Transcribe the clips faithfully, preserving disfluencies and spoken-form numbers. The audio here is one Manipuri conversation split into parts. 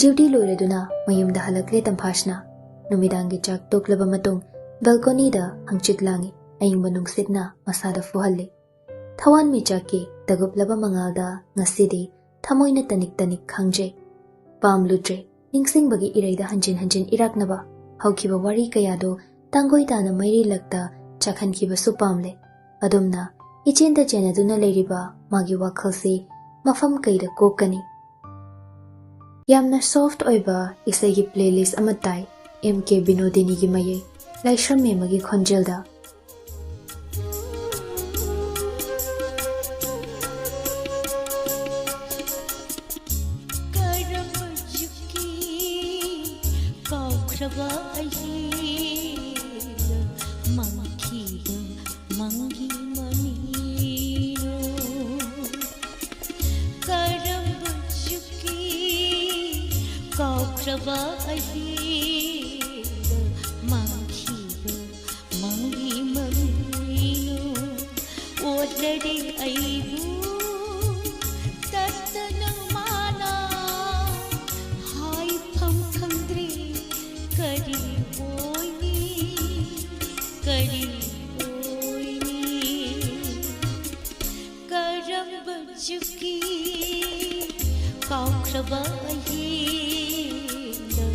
ꯗ꯭ꯌꯨꯇꯤ ꯂꯣꯏꯔꯗꯨꯅ ꯃꯌꯨꯝꯗ ꯍꯜꯂꯛꯂꯦ ꯇꯝꯐꯥꯁꯅ꯫ ꯅꯨꯃꯤꯗꯥꯡꯒꯤ ꯆꯥꯛ ꯇꯣꯛꯂꯕ ꯃꯇꯨꯡ ꯕꯦꯜꯀꯣꯅꯤꯗ ꯍꯪꯆꯤꯠ ꯂꯥꯡꯏ꯫ ꯑꯏꯪꯕ ꯅꯨꯡꯁꯤꯠꯅ ꯃꯁꯥꯗ ꯐꯨꯍꯜꯂꯤ꯫ ꯊꯋꯥꯟꯃꯤꯆꯥꯛꯀꯤ ꯇꯒꯨꯞꯂꯕ ꯃꯉꯥꯜꯗ ꯉꯁꯤꯗꯤ ꯊꯃꯣꯏꯅ ꯇꯅꯤꯛ ꯇꯅꯤꯛ ꯈꯪꯖꯩ꯫ ꯄꯥꯝꯂꯨꯗ꯭ꯔꯦ꯫ ꯅꯤꯡꯁꯤꯡꯕꯒꯤ ꯏꯔꯩꯗ ꯍꯟꯖꯤꯟ ꯍꯟꯖꯤꯟ ꯏꯔꯥꯛꯅꯕ ꯍꯧꯈꯤꯕ ꯋꯥꯔꯤ ꯀꯌꯥꯗꯣ ꯇꯥꯡꯒꯣꯏ ꯇꯥꯅ ꯃꯩꯔꯤ ꯂꯛꯇ ꯆꯥꯛꯍꯟꯈꯤꯕꯁꯨ ꯄꯥꯝꯂꯦ꯫ ꯑꯗꯨꯝꯅ ꯏꯆꯦꯟꯗ ꯆꯦꯟꯅꯗꯨꯅ ꯂꯩꯔꯤꯕ ꯃꯥꯒꯤ ꯋꯥꯈꯜꯁꯤ ꯃꯐꯝ ꯀꯩꯗ ꯀꯣꯛꯀꯅꯤ? ꯌꯥꯝꯅ ꯁꯣꯐ꯭ꯠ ꯑꯣꯏꯕ ꯏꯁꯩꯒꯤ ꯄ꯭ꯂꯦꯂꯤꯁ ꯑꯃ ꯇꯥꯏ꯫ ꯑꯦꯝ ꯀꯦ ꯕꯤꯅꯣꯗꯤꯅꯤꯒꯤ ꯃꯌꯦꯛ, ꯂꯥꯏꯁ꯭ꯔꯝ ꯃꯦꯝꯃꯒꯤ ꯈꯣꯟꯖꯦꯜꯗ꯫ ꯀꯔꯝꯕ ꯌꯨꯒꯤ ꯀꯥꯎꯈ꯭ꯔꯕ ꯑꯍꯤꯡꯗ ꯃꯥꯡꯈꯤꯕ ꯃꯪꯒꯤ ꯃꯃꯤꯅꯣ? ꯀꯔꯝꯕ ꯌꯨꯒꯤ ꯀꯥꯎꯈ꯭ꯔꯕ ꯑꯍꯤꯡꯗ ꯃꯥꯡꯈꯤꯕ ꯃꯪꯒꯤ ꯃꯃꯤꯅꯣ? ꯑꯣꯠꯂꯔꯦ ꯑꯩꯕꯨ ꯇꯠꯇꯅ ꯃꯥꯅ, ꯍꯥꯏꯐꯝ ꯈꯪꯗ꯭ꯔꯦ ꯀꯔꯤ ꯑꯣꯏꯅꯤ, ꯀꯔꯤ ꯑꯣꯏꯅꯤ? ꯀꯔꯝꯕ ꯌꯨꯒꯤ ꯀꯥꯎꯈ꯭ꯔꯕ ꯑꯍꯤꯡꯗ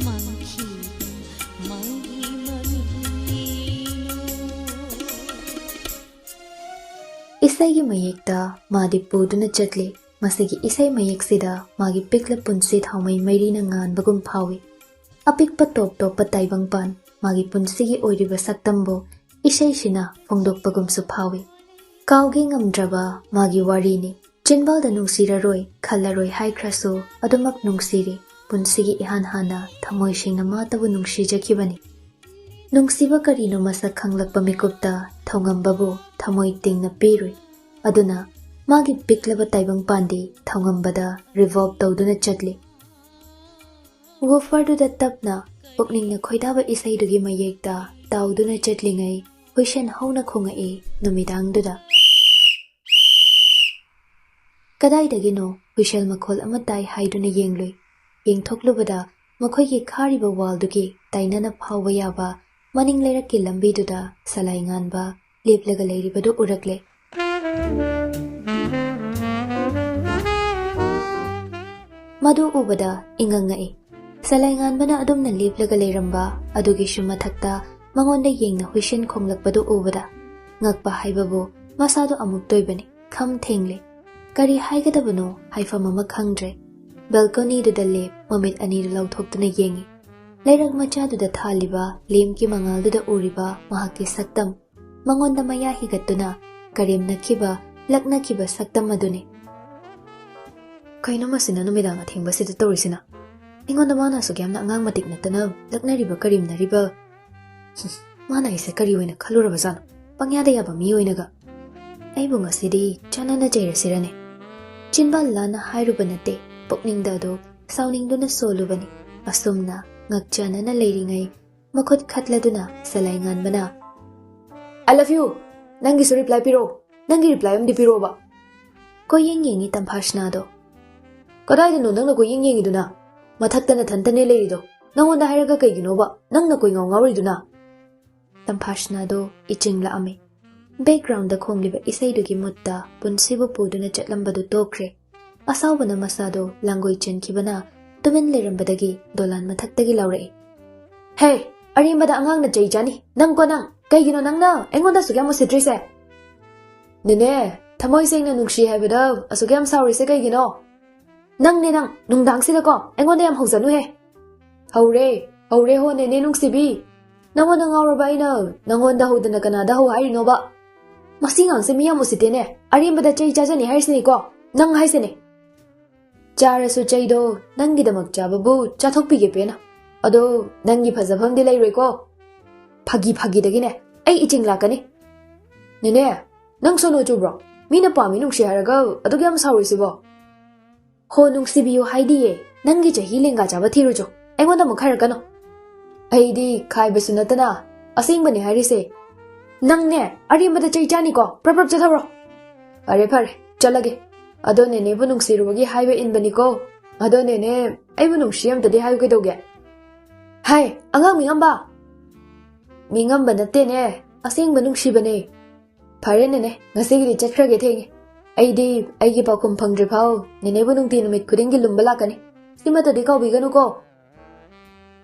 ꯃꯥꯡꯈꯤꯕ ꯃꯪꯒꯤ ꯃꯃꯤꯅꯣ? ꯏꯁꯩꯒꯤ ꯃꯌꯦꯛꯇ ꯃꯥꯗꯤ ꯄꯨꯗꯨꯅ ꯆꯠꯂꯤ꯫ ꯃꯁꯤꯒꯤ ꯏꯁꯩ ꯃꯌꯦꯛꯁꯤꯗ ꯃꯥꯒꯤ ꯄꯤꯛꯂ ꯄꯨꯟꯁꯤ ꯊꯥꯎꯃꯩ ꯃꯩꯔꯤꯅ ꯉꯥꯟꯕꯒꯨꯝ ꯐꯥꯎꯏ꯫ ꯑꯄꯤꯛꯄ ꯇꯣꯞ ꯇꯣꯞꯄ ꯇꯥꯏꯕꯪꯄꯥꯟ, ꯃꯥꯒꯤ ꯄꯨꯟꯁꯤꯒꯤ ꯑꯣꯏꯔꯤꯕ ꯁꯛꯇꯝꯕꯨ ꯏꯁꯩꯁꯤꯅ ꯐꯣꯡꯗꯣꯛꯄꯒꯨꯝꯁꯨ ꯐꯥꯎꯏ꯫ ꯀꯥꯎꯒꯦ ꯉꯝꯗ꯭ꯔꯕ ꯃꯥꯒꯤ ꯋꯥꯔꯤꯅꯤ꯫ ꯆꯤꯟꯕꯥꯜꯗ ꯅꯨꯡꯁꯤꯔꯔꯣꯏ, ꯈꯜꯂꯔꯣꯏ ꯍꯥꯏꯈ꯭ꯔꯁꯨ ꯑꯗꯨꯃꯛ ꯅꯨꯡꯁꯤꯔꯤ꯫ ꯄꯨꯟꯁꯤꯒꯤ ꯏꯍꯥꯟ ꯍꯥꯟꯅ ꯊꯃꯣꯏ ꯁꯦꯡꯅ ꯃꯥꯇꯕꯨ ꯅꯨꯡꯁꯤꯖꯈꯤꯕꯅꯤ꯫ ꯅꯨꯡꯁꯤꯕ ꯀꯔꯤꯅꯣ ꯃꯁꯛ ꯈꯪꯂꯛꯄ ꯃꯤꯀꯨꯞꯇ ꯊꯧꯉꯝꯕꯕꯨ ꯊꯃꯣꯏ ꯇꯤꯡꯅ ꯄꯤꯔꯨꯏ꯫ ꯑꯗꯨꯅ ꯃꯥꯒꯤ ꯄꯤꯛꯂꯕ ꯇꯥꯏꯕꯪꯄꯥꯟꯗꯤ ꯊꯧꯉꯝꯕꯗ ꯔꯤꯚꯣꯜꯚ ꯇꯧꯗꯨꯅ ꯆꯠꯂꯤ꯫ ꯋꯨꯐꯔꯗꯨꯗ ꯇꯞꯅ ꯄꯨꯛꯅꯤꯡꯅ ꯈꯣꯏꯗꯥꯕ ꯏꯁꯩꯗꯨꯒꯤ ꯃꯌꯦꯛꯇ ꯇꯥꯎꯗꯨꯅ ꯆꯠꯂꯤꯉꯩ ꯍꯨꯏꯁꯟ ꯍꯧꯅ ꯈꯣꯡꯉꯛꯏ ꯅꯨꯃꯤꯗꯥꯡꯗꯨꯗ꯫ ꯀꯗꯥꯏꯗꯒꯤꯅꯣ ꯍꯨꯏꯁꯜ ꯃꯈꯣꯜ ꯑꯃ ꯇꯥꯏ ꯍꯥꯏꯗꯨꯅ ꯌꯦꯡꯂꯨꯏ꯫ ꯌꯦꯡꯊꯣꯛꯂꯨꯕꯗ ꯃꯈꯣꯏꯒꯤ ꯈꯥꯔꯤꯕ ꯋꯥꯜꯗꯨꯒꯤ ꯇꯥꯏꯅꯅ ꯐꯥꯎꯕ ꯌꯥꯕ ꯃꯅꯤꯡ ꯂꯩꯔꯛꯀꯤ ꯂꯝꯕꯤꯗꯨꯗ ꯁꯂꯥꯏ ꯉꯥꯟꯕ ꯂꯦꯞꯂꯒ ꯂꯩꯔꯤꯕꯗꯨ ꯎꯔꯛꯂꯦ꯫ ꯃꯗꯨ ꯎꯕꯗ ꯏꯉꯛ ꯉꯛꯏ꯫ ꯁꯂꯥꯏ ꯉꯥꯟꯕꯅ ꯑꯗꯨꯝꯅ ꯂꯦꯞꯂꯒ ꯂꯩꯔꯝꯕ ꯑꯗꯨꯒꯤꯁꯨ ꯃꯊꯛꯇ ꯃꯉꯣꯟꯗ ꯌꯦꯡꯅ ꯍꯨꯏꯁꯦꯟ ꯈꯣꯡꯂꯛꯄꯗꯨ ꯎꯕꯗ ꯉꯛꯄ ꯍꯥꯏꯕꯕꯨ ꯃꯁꯥꯗꯣ ꯑꯃꯨꯛꯇꯣꯏꯕꯅꯤ꯫ ꯈꯝ ꯊꯦꯡꯂꯦ꯫ ꯀꯔꯤ ꯍꯥꯏꯒꯗꯕꯅꯣ ꯍꯥꯏꯐꯝ ꯑꯃ ꯈꯪꯗ꯭ꯔꯦ꯫ ꯕꯦꯜꯀꯣꯅꯤꯗꯨꯗ ꯂꯦꯞ ꯃꯃꯤꯠ ꯑꯅꯤꯗꯨ ꯂꯥꯎꯊꯣꯛꯇꯨꯅ ꯌꯦꯡꯉꯤ꯫ ꯂꯩꯔꯛ ꯃꯆꯥꯗꯨꯗ ꯊꯥꯜꯂꯤꯕ ꯂꯦꯝꯀꯤ ꯃꯉꯥꯜꯗꯨꯗ ꯎꯔꯤꯕ ꯃꯍꯥꯛꯀꯤ ꯁꯛꯇꯝ, ꯃꯉꯣꯟꯗ ꯃꯌꯥ ꯍꯤꯒꯠꯇꯨꯅ ꯀꯔꯦꯝꯅꯈꯤꯕ, ꯂꯛꯅꯈꯤꯕ ꯁꯛꯇꯝ ꯑꯗꯨꯅꯤ꯫ ꯀꯩꯅꯣ ꯃꯁꯤꯅ ꯅꯨꯃꯤꯗꯥꯡ ꯑꯊꯦꯡꯕꯁꯤꯗ ꯇꯧꯔꯤꯁꯤꯅ? ꯑꯩꯉꯣꯟꯗ ꯃꯥꯅ ꯑꯁꯨꯛ ꯌꯥꯝꯅ ꯑꯉꯥꯡ ꯃꯇꯤꯛ ꯅꯠꯇꯅ ꯂꯛꯅꯔꯤꯕ, ꯀꯔꯦꯝꯅꯔꯤꯕ? ꯃꯥꯅ ꯑꯩꯁꯦ ꯀꯔꯤ ꯑꯣꯏꯅ ꯈꯜꯂꯨꯔꯕꯖꯥꯠꯅꯣ? ꯄꯪꯌꯥꯗ ꯌꯥꯕ ꯃꯤ ꯑꯣꯏꯅꯒ꯫ ꯑꯩꯕꯨ ꯉꯁꯤꯗꯤ ꯆꯥꯟꯅꯅ ꯆꯩꯔꯁꯤꯔꯅꯦ? ꯆꯤꯟꯕꯥꯜ ꯂꯥꯟꯅ ꯍꯥꯏꯔꯨꯕ ꯅꯠꯇꯦ, ꯄꯨꯛꯅꯤꯡꯗ ꯑꯗꯨ ꯁꯥꯎꯅꯤꯡꯗꯨꯅ ꯁꯣꯜꯂꯨꯕꯅꯤ꯫ ꯑꯁꯨꯝꯅ ꯉꯛꯆꯥꯟꯅꯅ ꯂꯩꯔꯤꯉꯩ ꯃꯈꯨꯠ ꯈꯠꯂꯗꯨꯅ ꯁꯂꯥꯏ ꯉꯥꯟꯕꯅ, "I love you! ꯅꯪꯒꯤꯁꯨ reply ꯄꯤꯔꯛꯑꯣ꯫ ꯅꯪꯒꯤ reply ꯑꯃꯗꯤ ꯄꯤꯔꯛꯑꯣꯕ꯫" ꯀꯣꯏꯌꯦꯡ ꯌꯦꯡꯉꯤ ꯇꯝꯐꯥꯁꯅꯥꯗꯣ꯫ "ꯀꯗꯥꯏꯗꯅꯣ ꯅꯪꯅ ꯀꯣꯏꯌꯦꯡ ꯌꯦꯡꯉꯤꯗꯨꯅ? ꯃꯊꯛꯇ ꯅꯊꯟꯇꯅꯦ ꯂꯩꯔꯤꯗꯣ꯫ ꯅꯪꯉꯣꯟꯗ ꯍꯥꯏꯔꯒ ꯀꯩꯒꯤꯅꯣꯕ ꯅꯪꯅ ꯀꯣꯏꯉꯥꯎ ꯉꯥꯎꯔꯤꯗꯨꯅ?" ꯇꯝꯐꯥꯁꯅꯥꯗꯣ ꯏꯆꯤꯡ ꯂꯥꯛꯑꯝꯃꯤ꯫ Backgroundꯗ ꯈꯣꯡꯂꯤꯕ ꯏꯁꯩꯗꯨꯒꯤ moodꯇ ꯄꯨꯟꯁꯤꯕꯨ ꯄꯨꯗꯨꯅ ꯆꯠꯂꯝꯕꯗꯨ ꯇꯣꯛꯈ꯭ꯔꯦ꯫ ꯑꯁꯥꯎꯕꯅ ꯃꯁꯥꯗꯣ ꯂꯥꯡꯒꯣꯏ ꯆꯦꯟꯈꯤꯕꯅ ꯇꯨꯃꯤꯟ ꯂꯩꯔꯝꯕꯗꯒꯤ ꯗꯣꯂꯥꯟ ꯃꯊꯛꯇꯒꯤ ꯂꯥꯎꯔꯛꯏ, "ꯍꯦ, ꯑꯔꯦꯝꯕꯗ ꯑꯉꯥꯡꯅ ꯆꯩ ꯆꯥꯅꯤ꯫ ꯅꯪꯀꯣ ꯅꯪ! ꯀꯩꯒꯤꯅꯣ ꯅꯪꯅ ꯑꯩꯉꯣꯟꯗ ꯑꯁꯨꯛ ꯌꯥꯝ ꯎꯁꯤꯠꯇ꯭ꯔꯤꯁꯦ?" "ꯅꯦꯅꯦ, ꯊꯃꯣꯏ ꯁꯦꯡꯅ ꯅꯨꯡꯁꯤ ꯍꯥꯏꯕꯗ ꯑꯁꯨꯛ ꯌꯥꯝ ꯁꯥꯎꯔꯤꯁꯦ ꯀꯩꯒꯤꯅꯣ? ꯅꯪꯅꯦ ꯅꯪ, ꯅꯨꯡꯗꯥꯡꯁꯤꯗꯀꯣ ꯑꯩꯉꯣꯟꯗ ꯌꯥꯝ ꯍꯧꯖꯅꯨꯍꯦ꯫" "ꯍꯧꯔꯦ, ꯍꯧꯔꯦ ꯍꯣ ꯅꯦꯅꯦ ꯅꯨꯡꯁꯤꯕꯤ꯫ ꯅꯪꯉꯣꯟꯗ ꯉꯥꯎꯔꯕ ꯑꯩꯅ ꯅꯪꯉꯣꯟꯗ ꯍꯧꯗꯅ ꯀꯅꯥꯗ ꯍꯧ ꯍꯥꯏꯔꯤꯅꯣꯕ? ꯃꯁꯤ ꯉꯥꯡꯁꯦ ꯃꯤ ꯌꯥꯝ ꯎꯁꯤꯠꯇꯦꯅꯦ꯫ ꯑꯔꯦꯝꯕꯗ ꯆꯩ ꯆꯥꯖꯅꯤ ꯍꯥꯏꯔꯤꯁꯤꯅꯤꯀꯣ, ꯅꯪ ꯍꯥꯏꯁꯤꯅꯦ꯫ ꯆꯥꯔꯁꯨ ꯆꯩꯗꯣ ꯅꯪꯒꯤꯗꯃꯛ ꯆꯥꯕꯕꯨ ꯆꯥꯊꯣꯛꯄꯤꯒꯦ ꯄꯦꯟꯅ꯫ ꯑꯗꯣ ꯅꯪꯒꯤ ꯐꯖꯐꯝꯗꯤ ꯂꯩꯔꯣꯏꯀꯣ꯫ ꯐꯥꯒꯤ ꯐꯥꯒꯤꯗꯒꯤꯅꯦ ꯑꯩ ꯏꯆꯤꯡ ꯂꯥꯛꯀꯅꯤ꯫" "ꯅꯦꯅꯦ, ꯅꯪ ꯁꯣꯅꯣ ꯆꯨꯕ꯭ꯔꯣ? ꯃꯤꯅ ꯄꯥꯝꯃꯤ ꯅꯨꯡꯁꯤ ꯍꯥꯏꯔꯒ ꯑꯗꯨꯛ ꯌꯥꯝ ꯁꯥꯎꯔꯤꯁꯤꯕꯣ?" "ꯍꯣ, ꯅꯨꯡꯁꯤꯕꯤꯌꯨ ꯍꯥꯏꯗꯤꯌꯦ, ꯅꯪꯒꯤ ꯆꯍꯤ ꯂꯦꯡꯒꯥ ꯆꯥꯕ ꯊꯤꯔꯨꯆꯣ, ꯑꯩꯉꯣꯟꯗ ꯑꯃꯨꯛ ꯈꯥꯏꯔꯛꯀꯅꯨ꯫" "ꯑꯩꯗꯤ ꯈꯥꯏꯕꯁꯨ ꯅꯠꯇꯅ ꯑꯁꯦꯡꯕꯅꯦ ꯍꯥꯏꯔꯤꯁꯦ꯫" "ꯅꯪꯅꯦ, ꯑꯔꯦꯝꯕꯗ ꯆꯩ ꯆꯥꯅꯤꯀꯣ, ꯄ꯭ꯔꯞ ꯄ꯭ꯔꯞ ꯆꯠꯊꯧꯔꯣ꯫" "ꯐꯔꯦ ꯐꯔꯦ, ꯆꯠꯂꯒꯦ꯫ ꯑꯗꯣ ꯅꯦꯅꯦꯕꯨ ꯅꯨꯡꯁꯤꯔꯨꯕꯒꯤ ꯍꯥꯏꯕ ꯏꯟꯕꯅꯤꯀꯣ꯫ ꯑꯗꯣ ꯅꯦꯅꯦ, ꯑꯩꯕꯨ ꯅꯨꯡꯁꯤ ꯑꯝꯇꯗꯤ ꯍꯥꯏꯌꯨ ꯀꯩꯗꯧꯒꯦ? ꯍꯥꯏ, ꯑꯉꯥꯡ ꯃꯤꯉꯝꯕ! ꯃꯤꯉꯝꯕ ꯅꯠꯇꯦꯅꯦ, ꯑꯁꯦꯡꯕ ꯅꯨꯡꯁꯤꯕꯅꯦ꯫ ꯐꯔꯦ ꯅꯦꯅꯦ, ꯉꯁꯤꯒꯤꯗꯤ ꯆꯠꯈ꯭ꯔꯒꯦ, ꯊꯦꯡꯉꯦ꯫ ꯑꯩꯗꯤ ꯑꯩꯒꯤ ꯄꯥꯎꯈꯨꯝ ꯐꯪꯗ꯭ꯔꯤꯐꯥꯎ ꯅꯦꯅꯦꯕꯨ ꯅꯨꯡꯇꯤ ꯅꯨꯃꯤꯠ ꯈꯨꯗꯤꯡꯒꯤ ꯂꯨꯝꯕ ꯂꯥꯛꯀꯅꯤ꯫ ꯁꯤꯃꯇꯗꯤ ꯀꯥꯎꯕꯤꯒꯅꯨꯀꯣ꯫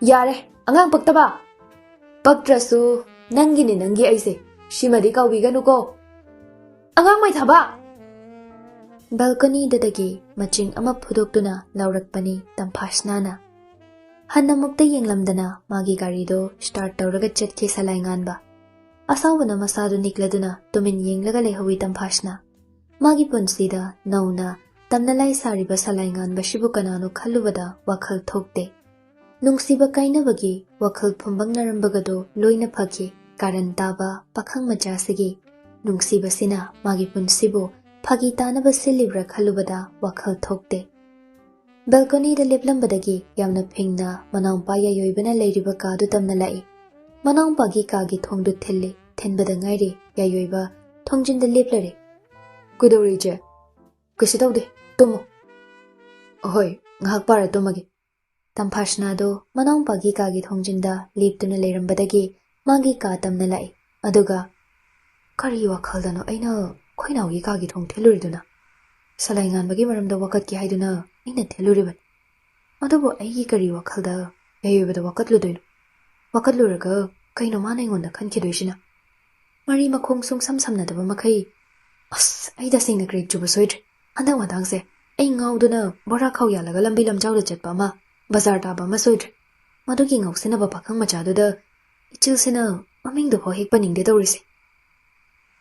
ꯌꯥꯔꯦ, ꯑꯉꯥꯡ ꯄꯛꯇꯕ! ꯄꯛꯇ꯭ꯔꯁꯨ ꯅꯪꯒꯤꯅꯤ ꯅꯪꯒꯤ ꯑꯩꯁꯦ, ꯁꯤꯃꯗꯤ ꯀꯥꯎꯕꯤꯒꯅꯨꯀꯣ꯫ ꯑꯉꯥꯡ ꯃꯩꯊꯥꯕ! ꯕꯦꯜꯀꯣꯅꯤꯗꯨꯗꯒꯤ ꯃꯆꯤꯡ ꯑꯃ ꯐꯨꯗꯣꯛꯇꯨꯅ ꯂꯥꯎꯔꯛꯄꯅꯤ ꯇꯝꯐꯥꯁꯅꯥꯅ꯫ ꯍꯟꯅ ꯑꯃꯨꯛꯇ ꯌꯦꯡꯂꯝꯗꯅ ꯃꯥꯒꯤ ꯒꯥꯔꯤꯗꯣ ꯁ꯭ꯇꯥꯔꯠ ꯇꯧꯔꯒ ꯆꯠꯈꯤ ꯁꯂꯥꯏꯉꯥꯟꯕ꯫ ꯑꯁꯥꯎꯕꯅ ꯃꯁꯥꯗꯨ ꯅꯤꯛꯂꯗꯨꯅ ꯇꯨꯃꯤꯟ ꯌꯦꯡꯂꯒ ꯂꯩꯍꯧꯏ ꯇꯝꯐꯥꯁꯅꯥ꯫ ꯃꯥꯒꯤ ꯄꯨꯟꯁꯤꯗ ꯅꯧꯅ ꯇꯝꯅ ꯂꯥꯏ ꯁꯥꯔꯤꯕ ꯁꯂꯥꯏꯉꯥꯟꯕꯁꯤꯕꯨ ꯀꯅꯥꯅꯣ ꯈꯜꯂꯨꯕꯗ ꯋꯥꯈꯜ ꯊꯣꯛꯇꯦ꯫ ꯅꯨꯡꯁꯤꯕ ꯀꯥꯏꯅꯕꯒꯤ ꯋꯥꯈꯜ ꯐꯨꯝꯕꯪꯅꯔꯝꯕꯒꯗꯣ ꯂꯣꯏꯅ ꯐꯈꯤ꯫ ꯀꯥꯔꯟ ꯇꯥꯕ ꯄꯥꯈꯪ ꯃꯆꯥꯁꯤꯒꯤ ꯅꯨꯡꯁꯤꯕꯁꯤꯅ ꯃꯥꯒꯤ ꯄꯨꯟꯁꯤꯕꯨ ꯐꯥꯒꯤ ꯇꯥꯅꯕ ꯁꯤꯜꯂꯤꯕ꯭ꯔꯥ ꯈꯜꯂꯨꯕꯗ ꯋꯥꯈꯜ ꯊꯣꯛꯇꯦ꯫ ꯕꯦꯜꯀꯣꯅꯤꯗ ꯂꯦꯞꯂꯝꯕꯗꯒꯤ ꯌꯥꯝꯅ ꯐꯤꯡꯅ ꯃꯅꯥꯎꯄꯥ ꯌꯥꯏꯑꯣꯏꯕꯅ ꯂꯩꯔꯤꯕ ꯀꯥꯗꯨ ꯇꯝꯅ ꯂꯥꯛꯏ꯫ ꯃꯅꯥꯎꯄꯥꯒꯤ ꯀꯥꯒꯤ ꯊꯣꯡꯗꯨ ꯊꯤꯜꯂꯤ꯫ ꯊꯤꯟꯕꯗ ꯉꯥꯏꯔꯤ, ꯌꯥꯏꯑꯣꯏꯕ ꯊꯣꯡꯖꯤꯟꯗ ꯂꯦꯞꯂꯔꯦ꯫ "ꯀꯩꯗꯧꯔꯤ, ꯏꯆꯦ?" "ꯀꯩꯁꯨ ꯇꯧꯗꯦ, ꯇꯨꯝꯃꯣ꯫" "ꯑꯍꯣꯏ, ꯉꯥꯏꯍꯥꯛ ꯄꯥꯔ ꯇꯨꯝꯃꯒꯦ꯫" ꯇꯝꯐꯥꯁꯅꯥꯗꯣ ꯃꯅꯥꯎꯄꯥꯒꯤ ꯀꯥꯒꯤ ꯊꯣꯡꯖꯤꯟꯗ ꯂꯦꯞꯇꯨꯅ ꯂꯩꯔꯝꯕꯗꯒꯤ ꯃꯥꯒꯤ ꯀꯥ ꯇꯝꯅ ꯂꯥꯛꯏ꯫ ꯑꯗꯨꯒ, "ꯀꯔꯤ ꯋꯥꯈꯜꯗꯅꯣ ꯑꯩꯅ ꯈꯣꯏꯅꯥꯎꯒꯤ ꯀꯥꯒꯤ ꯊꯣꯡ ꯊꯤꯜꯂꯨꯔꯤꯗꯨꯅ? ꯁꯂꯥꯏꯉꯥꯟꯕꯒꯤ ꯃꯔꯝꯗ ꯋꯥꯀꯠꯀꯦ ꯍꯥꯏꯗꯨꯅ ꯑꯩꯅ ꯊꯤꯜꯂꯨꯔꯤꯕꯅꯤ꯫ ꯑꯗꯨꯕꯨ ꯑꯩꯒꯤ ꯀꯔꯤ ꯋꯥꯈꯜꯗ ꯌꯥꯏꯑꯣꯏꯕꯗ ꯋꯥꯀꯠꯂꯨꯗꯣꯏꯅꯣ? ꯋꯥꯀꯠꯂꯨꯔꯒ ꯀꯩꯅꯣ ꯃꯥꯅ ꯑꯩꯉꯣꯟꯗ ꯈꯟꯈꯤꯗꯣꯏꯁꯤꯅ? ꯃꯔꯤ ꯃꯈꯣꯡ ꯁꯨꯡꯁꯝ ꯁꯝꯅꯗꯕ ꯃꯈꯩ꯫ ꯑꯁ, ꯑꯩ ꯇꯁꯦꯡꯅ ꯀ꯭ꯔꯦꯛ ꯆꯨꯕ ꯁꯣꯏꯗ꯭ꯔꯦ꯫ ꯍꯟꯗꯛ ꯃꯇꯥꯡꯁꯦ ꯑꯩ ꯉꯥꯎꯗꯨꯅ ꯕꯣꯔꯥ ꯈꯥꯎ ꯌꯥꯜꯂꯒ ꯂꯝꯕꯤ ꯂꯝꯖꯥꯎꯗ ꯆꯠꯄ ꯑꯃ, ꯕꯖꯥꯔ ꯇꯥꯕ ꯑꯃ ꯁꯣꯏꯗ꯭ꯔꯦ꯫ ꯃꯗꯨꯒꯤ ꯉꯥꯎꯁꯤꯟꯅꯕ ꯄꯥꯈꯪ ꯃꯆꯥꯗꯨꯗ ꯏꯆꯤꯜꯁꯤꯅ ꯃꯃꯤꯡꯗꯨꯐꯥꯎ ꯍꯦꯛ ꯄꯟꯅꯤꯡꯗꯦ ꯇꯧꯔꯤꯁꯦ꯫"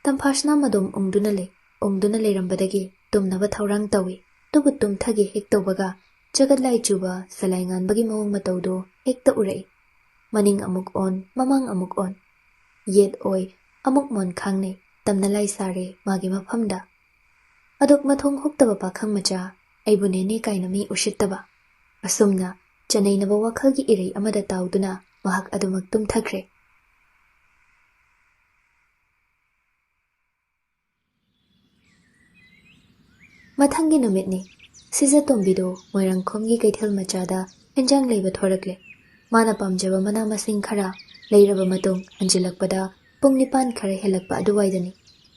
ꯇꯝꯐꯥꯁꯅꯥ ꯃꯗꯣꯝ ꯎꯪꯗꯨꯅ ꯂꯩ꯫ ꯎꯪꯗꯨꯅ ꯂꯩꯔꯝꯕꯗꯒꯤ ꯇꯨꯝꯅꯕ ꯊꯧꯔꯥꯡ ꯇꯧꯏ꯫ ꯑꯗꯨꯕꯨ ꯇꯨꯝꯊꯒꯦ ꯍꯦꯛ ꯇꯧꯕꯒ ꯖꯒꯠ ꯂꯥꯏ ꯆꯨꯕ ꯁꯂꯥꯏꯉꯥꯟꯕꯒꯤ ꯃꯑꯣꯡ ꯃꯇꯧꯗꯨ ꯍꯦꯛꯇ ꯎꯔꯛꯏ꯫ ꯃꯅꯤꯡ ꯑꯃꯨꯛ ꯑꯣꯟ, ꯃꯃꯥꯡ ꯑꯃꯨꯛ ꯑꯣꯟ꯫ ꯌꯦꯠ ꯑꯣꯏ, ꯑꯃꯨꯛ ꯃꯣꯟ ꯈꯥꯡꯅꯩ꯫ ꯇꯝꯅ ꯂꯥꯏ ꯁꯥꯔꯦ ꯃꯥꯒꯤ ꯃꯐꯝꯗ꯫ ꯑꯗꯨꯛ ꯃꯊꯣꯡ ꯍꯨꯛꯇꯕ ꯄꯥꯈꯪ ꯃꯆꯥ, ꯑꯩꯕꯨ ꯅꯦꯅꯦ ꯀꯥꯏꯅ ꯃꯤ ꯎꯁꯤꯠꯇꯕ꯫ ꯑꯁꯨꯝꯅ ꯆꯅꯩꯅꯕ ꯋꯥꯈꯜꯒꯤ ꯏꯔꯩ ꯑꯃꯗ ꯇꯥꯎꯗꯨꯅ ꯃꯍꯥꯛ ꯑꯗꯨꯃꯛ ꯇꯨꯝꯊꯈ꯭ꯔꯦ꯫ ꯃꯊꯪꯒꯤ ꯅꯨꯃꯤꯠꯅꯤ꯫ ꯁꯤꯖꯇꯣꯝꯕꯤꯗꯨ ꯃꯣꯏꯔꯥꯡꯈꯣꯝꯒꯤ ꯀꯩꯊꯦꯜ ꯃꯆꯥꯗ ꯍꯦꯟꯖꯥꯡ ꯂꯩꯕ ꯊꯣꯔꯛꯂꯦ꯫ ꯃꯥꯅ ꯄꯥꯝꯖꯕ ꯃꯅꯥ ꯃꯁꯤꯡ ꯈꯔ ꯂꯩꯔꯕ ꯃꯇꯨꯡ ꯍꯟꯖꯤꯜꯂꯛꯄꯗ ꯄꯨꯡ ꯅꯤꯄꯥꯟ ꯈꯔ ꯍꯦꯜꯂꯛꯄ ꯑꯗꯨꯋꯥꯏꯗꯅꯤ꯫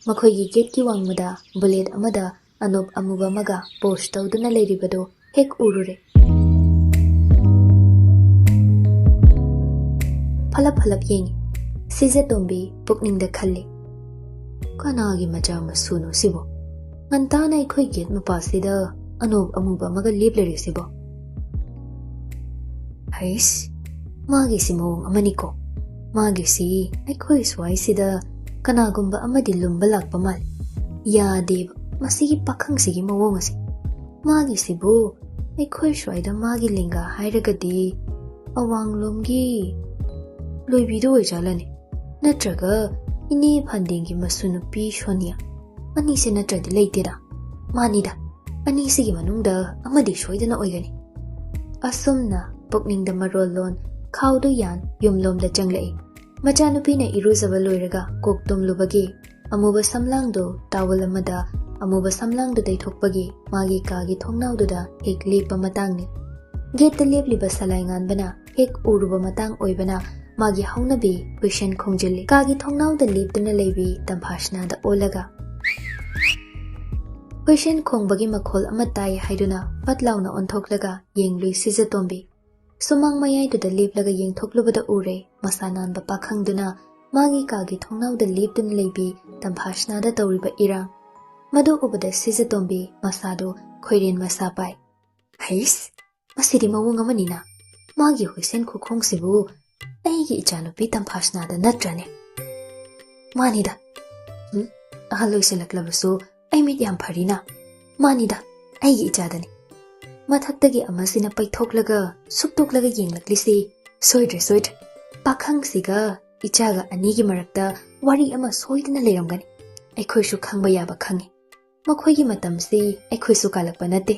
ꯃꯈꯣꯏꯒꯤ ꯒꯦꯠꯀꯤ ꯋꯥꯡꯃꯗ ꯕꯨꯂꯦꯠ ꯑꯃꯗ ꯑꯅꯣꯞ ꯑꯃꯨꯕ ꯑꯃꯒ ꯄꯣꯁ ꯇꯧꯗꯨꯅ ꯂꯩꯔꯤꯕꯗꯨ ꯍꯦꯛ ꯎꯔꯨꯔꯦ꯫ ꯐꯂꯞ ꯐꯂꯞ ꯌꯦꯡꯉꯤ꯫ ꯁꯤꯖꯇꯣꯝꯕꯤ ꯄꯨꯛꯅꯤꯡꯗ ꯈꯜꯂꯤ, "ꯀꯅꯥꯒꯤ ꯃꯆꯥ ꯃꯁꯨꯅꯣ ꯁꯤꯕꯣ? ꯉꯟꯇꯥꯅ ꯑꯩꯈꯣꯏ ꯒꯦꯠ ꯃꯄꯥꯁꯤꯗ ꯑꯅꯣꯞ ꯑꯃꯨꯕ ꯑꯃꯒ ꯂꯦꯞꯂꯔꯤꯁꯤꯕꯣ? ꯍꯩꯁ, ꯃꯥꯒꯤꯁꯤ ꯃꯑꯣꯡ ꯑꯃꯅꯤꯀꯣ꯫ ꯃꯥꯒꯤꯁꯤ ꯑꯩꯈꯣꯏ ꯁ꯭ꯋꯥꯏꯁꯤꯗ ꯀꯅꯥꯒꯨꯝꯕ ꯑꯃꯗꯤ ꯂꯨꯝꯕ ꯂꯥꯛꯄ ꯃꯥꯜꯂꯤ꯫ ꯌꯥꯗꯦꯕ ꯃꯁꯤꯒꯤ ꯄꯥꯈꯪꯁꯤꯒꯤ ꯃꯑꯣꯡ ꯑꯁꯦ꯫ ꯃꯥꯒꯤꯁꯤꯕꯨ ꯑꯩꯈꯣꯏ ꯁ꯭ꯋꯥꯏꯗ ꯃꯥꯒꯤ ꯂꯦꯡꯒꯥ ꯍꯥꯏꯔꯒꯗꯤ ꯑꯋꯥꯡꯂꯣꯝꯒꯤ ꯂꯣꯏꯕꯤꯗꯣ ꯑꯣꯏꯖꯥꯠꯂꯅꯦ? ꯅꯠꯇ꯭ꯔꯒ ꯏꯅꯦ ꯐꯟꯗꯦꯡꯒꯤ ꯃꯁꯨ ꯅꯨꯄꯤ ꯁꯣꯅꯤꯌꯥ? ꯑꯅꯤꯁꯦ ꯅꯠꯇ꯭ꯔꯗꯤ ꯂꯩꯇꯦꯗ꯫ ꯃꯥꯅꯤꯗ, ꯑꯅꯤꯁꯤꯒꯤ ꯃꯅꯨꯡꯗ ꯑꯃꯗꯤ ꯁꯣꯏꯗꯅ ꯑꯣꯏꯒꯅꯤ꯫" ꯑꯁꯨꯝꯅ ꯄꯨꯛꯅꯤꯡꯗ ꯃꯔꯣꯜ ꯂꯣꯟ ꯈꯥꯎꯗꯨ ꯌꯥꯟ ꯌꯨꯝꯂꯣꯝꯗ ꯆꯪꯂꯛꯏ꯫ ꯃꯆꯥꯅꯨꯄꯤꯅ ꯏꯔꯨꯖꯕ ꯂꯣꯏꯔꯒ ꯀꯣꯛ ꯇꯨꯝꯂꯨꯕꯒꯤ ꯑꯃꯨꯕ ꯁꯝꯂꯥꯡꯗꯨ ꯇꯥꯋꯜ ꯑꯃꯗ ꯑꯃꯨꯕ ꯁꯝꯂꯥꯡꯗꯨ ꯇꯩꯊꯣꯛꯄꯒꯤ ꯃꯥꯒꯤ ꯀꯥꯒꯤ ꯊꯣꯡꯅꯥꯎꯗꯨꯗ ꯍꯦꯛ ꯂꯦꯞꯄ ꯃꯇꯥꯡꯅꯤ꯫ ꯒꯦꯠꯇ ꯂꯦꯞꯂꯤꯕ ꯁꯂꯥꯏ ꯉꯥꯟꯕꯅ ꯍꯦꯛ ꯎꯔꯨꯕ ꯃꯇꯥꯡ ꯑꯣꯏꯕꯅ ꯃꯥꯒꯤ ꯍꯧꯅꯕꯤ ꯍꯨꯏꯁꯦꯟ ꯈꯣꯡꯖꯤꯜꯂꯤ꯫ ꯀꯥꯒꯤ ꯊꯣꯡꯅꯥꯎꯗ ꯂꯦꯞꯇꯨꯅ ꯂꯩꯕꯤ ꯇꯝꯐꯥꯁꯅꯥꯗ ꯑꯣꯜꯂꯒ ꯍꯨꯏꯁꯦꯟ ꯈꯣꯡꯕꯒꯤ ꯃꯈꯣꯜ ꯑꯃ ꯇꯥꯏ ꯍꯥꯏꯗꯨꯅ ꯄꯠ ꯂꯥꯎꯅ ꯑꯣꯟꯊꯣꯛꯂꯒ ꯌꯦꯡꯂꯨꯏ ꯁꯤꯖꯇꯣꯝꯕꯤ꯫ ꯁꯨꯃꯥꯡ ꯃꯌꯥꯏꯗꯨꯗ ꯂꯦꯞꯂꯒ ꯌꯦꯡꯊꯣꯛꯂꯨꯕꯗ ꯎꯔꯦ ꯃꯁꯥ ꯅꯥꯟꯕ ꯄꯥꯈꯪꯗꯨꯅ ꯃꯥꯒꯤ ꯀꯥꯒꯤ ꯊꯣꯡꯅꯥꯎꯗ ꯂꯦꯞꯇꯨꯅ ꯂꯩꯕꯤ ꯇꯝꯐꯥꯁꯅꯥꯗ ꯇꯧꯔꯤꯕ ꯏꯔꯥꯡ꯫ ꯃꯗꯨ ꯎꯕꯗ ꯁꯤꯖꯇꯣꯝꯕꯤ ꯃꯁꯥꯗꯨ ꯈꯣꯏꯔꯦꯟ ꯃꯁꯥ ꯄꯥꯏ꯫ "ꯍꯩꯁ, ꯃꯁꯤꯗꯤ ꯃꯑꯣꯡ ꯑꯃꯅꯤꯅ꯫ ꯃꯥꯒꯤ ꯍꯨꯏꯁꯦꯟ ꯈꯨꯈꯣꯡꯁꯤꯕꯨ ꯑꯩꯒꯤ ꯏꯆꯥꯅꯨꯄꯤ ꯇꯝꯐꯥꯁꯅꯥꯗ ꯅꯠꯇ꯭ꯔꯅꯦ? ꯃꯥꯅꯤꯗ꯫ ꯎꯝ, ꯑꯍꯜ ꯑꯣꯏꯁꯤꯜꯂꯛꯂꯕꯁꯨ ꯑꯩ ꯃꯤꯠ ꯌꯥꯝ ꯐꯔꯤꯅ꯫ ꯃꯥꯅꯤꯗ, ꯑꯩꯒꯤ ꯏꯆꯥꯗꯅꯤ꯫" ꯃꯊꯛꯇꯒꯤ ꯑꯃꯁꯤꯅ ꯄꯩꯊꯣꯛꯂꯒ ꯁꯨꯛꯇꯣꯛꯂꯒ ꯌꯦꯡꯂꯛꯂꯤꯁꯤ ꯁꯣꯏꯗ꯭ꯔꯦ, ꯁꯣꯏꯗ꯭ꯔꯦ꯫ ꯄꯥꯈꯪꯁꯤꯒ ꯏꯆꯥꯒ ꯑꯅꯤꯒꯤ ꯃꯔꯛꯇ ꯋꯥꯔꯤ ꯑꯃ ꯁꯣꯏꯗꯅ ꯂꯩꯔꯝꯒꯅꯤ꯫ ꯑꯩꯈꯣꯏꯁꯨ ꯈꯪꯕ ꯌꯥꯕ ꯈꯪꯉꯤ꯫ ꯃꯈꯣꯏꯒꯤ ꯃꯇꯝꯁꯤ ꯑꯩꯈꯣꯏꯁꯨ ꯀꯥꯜꯂꯛꯄ ꯅꯠꯇꯦ꯫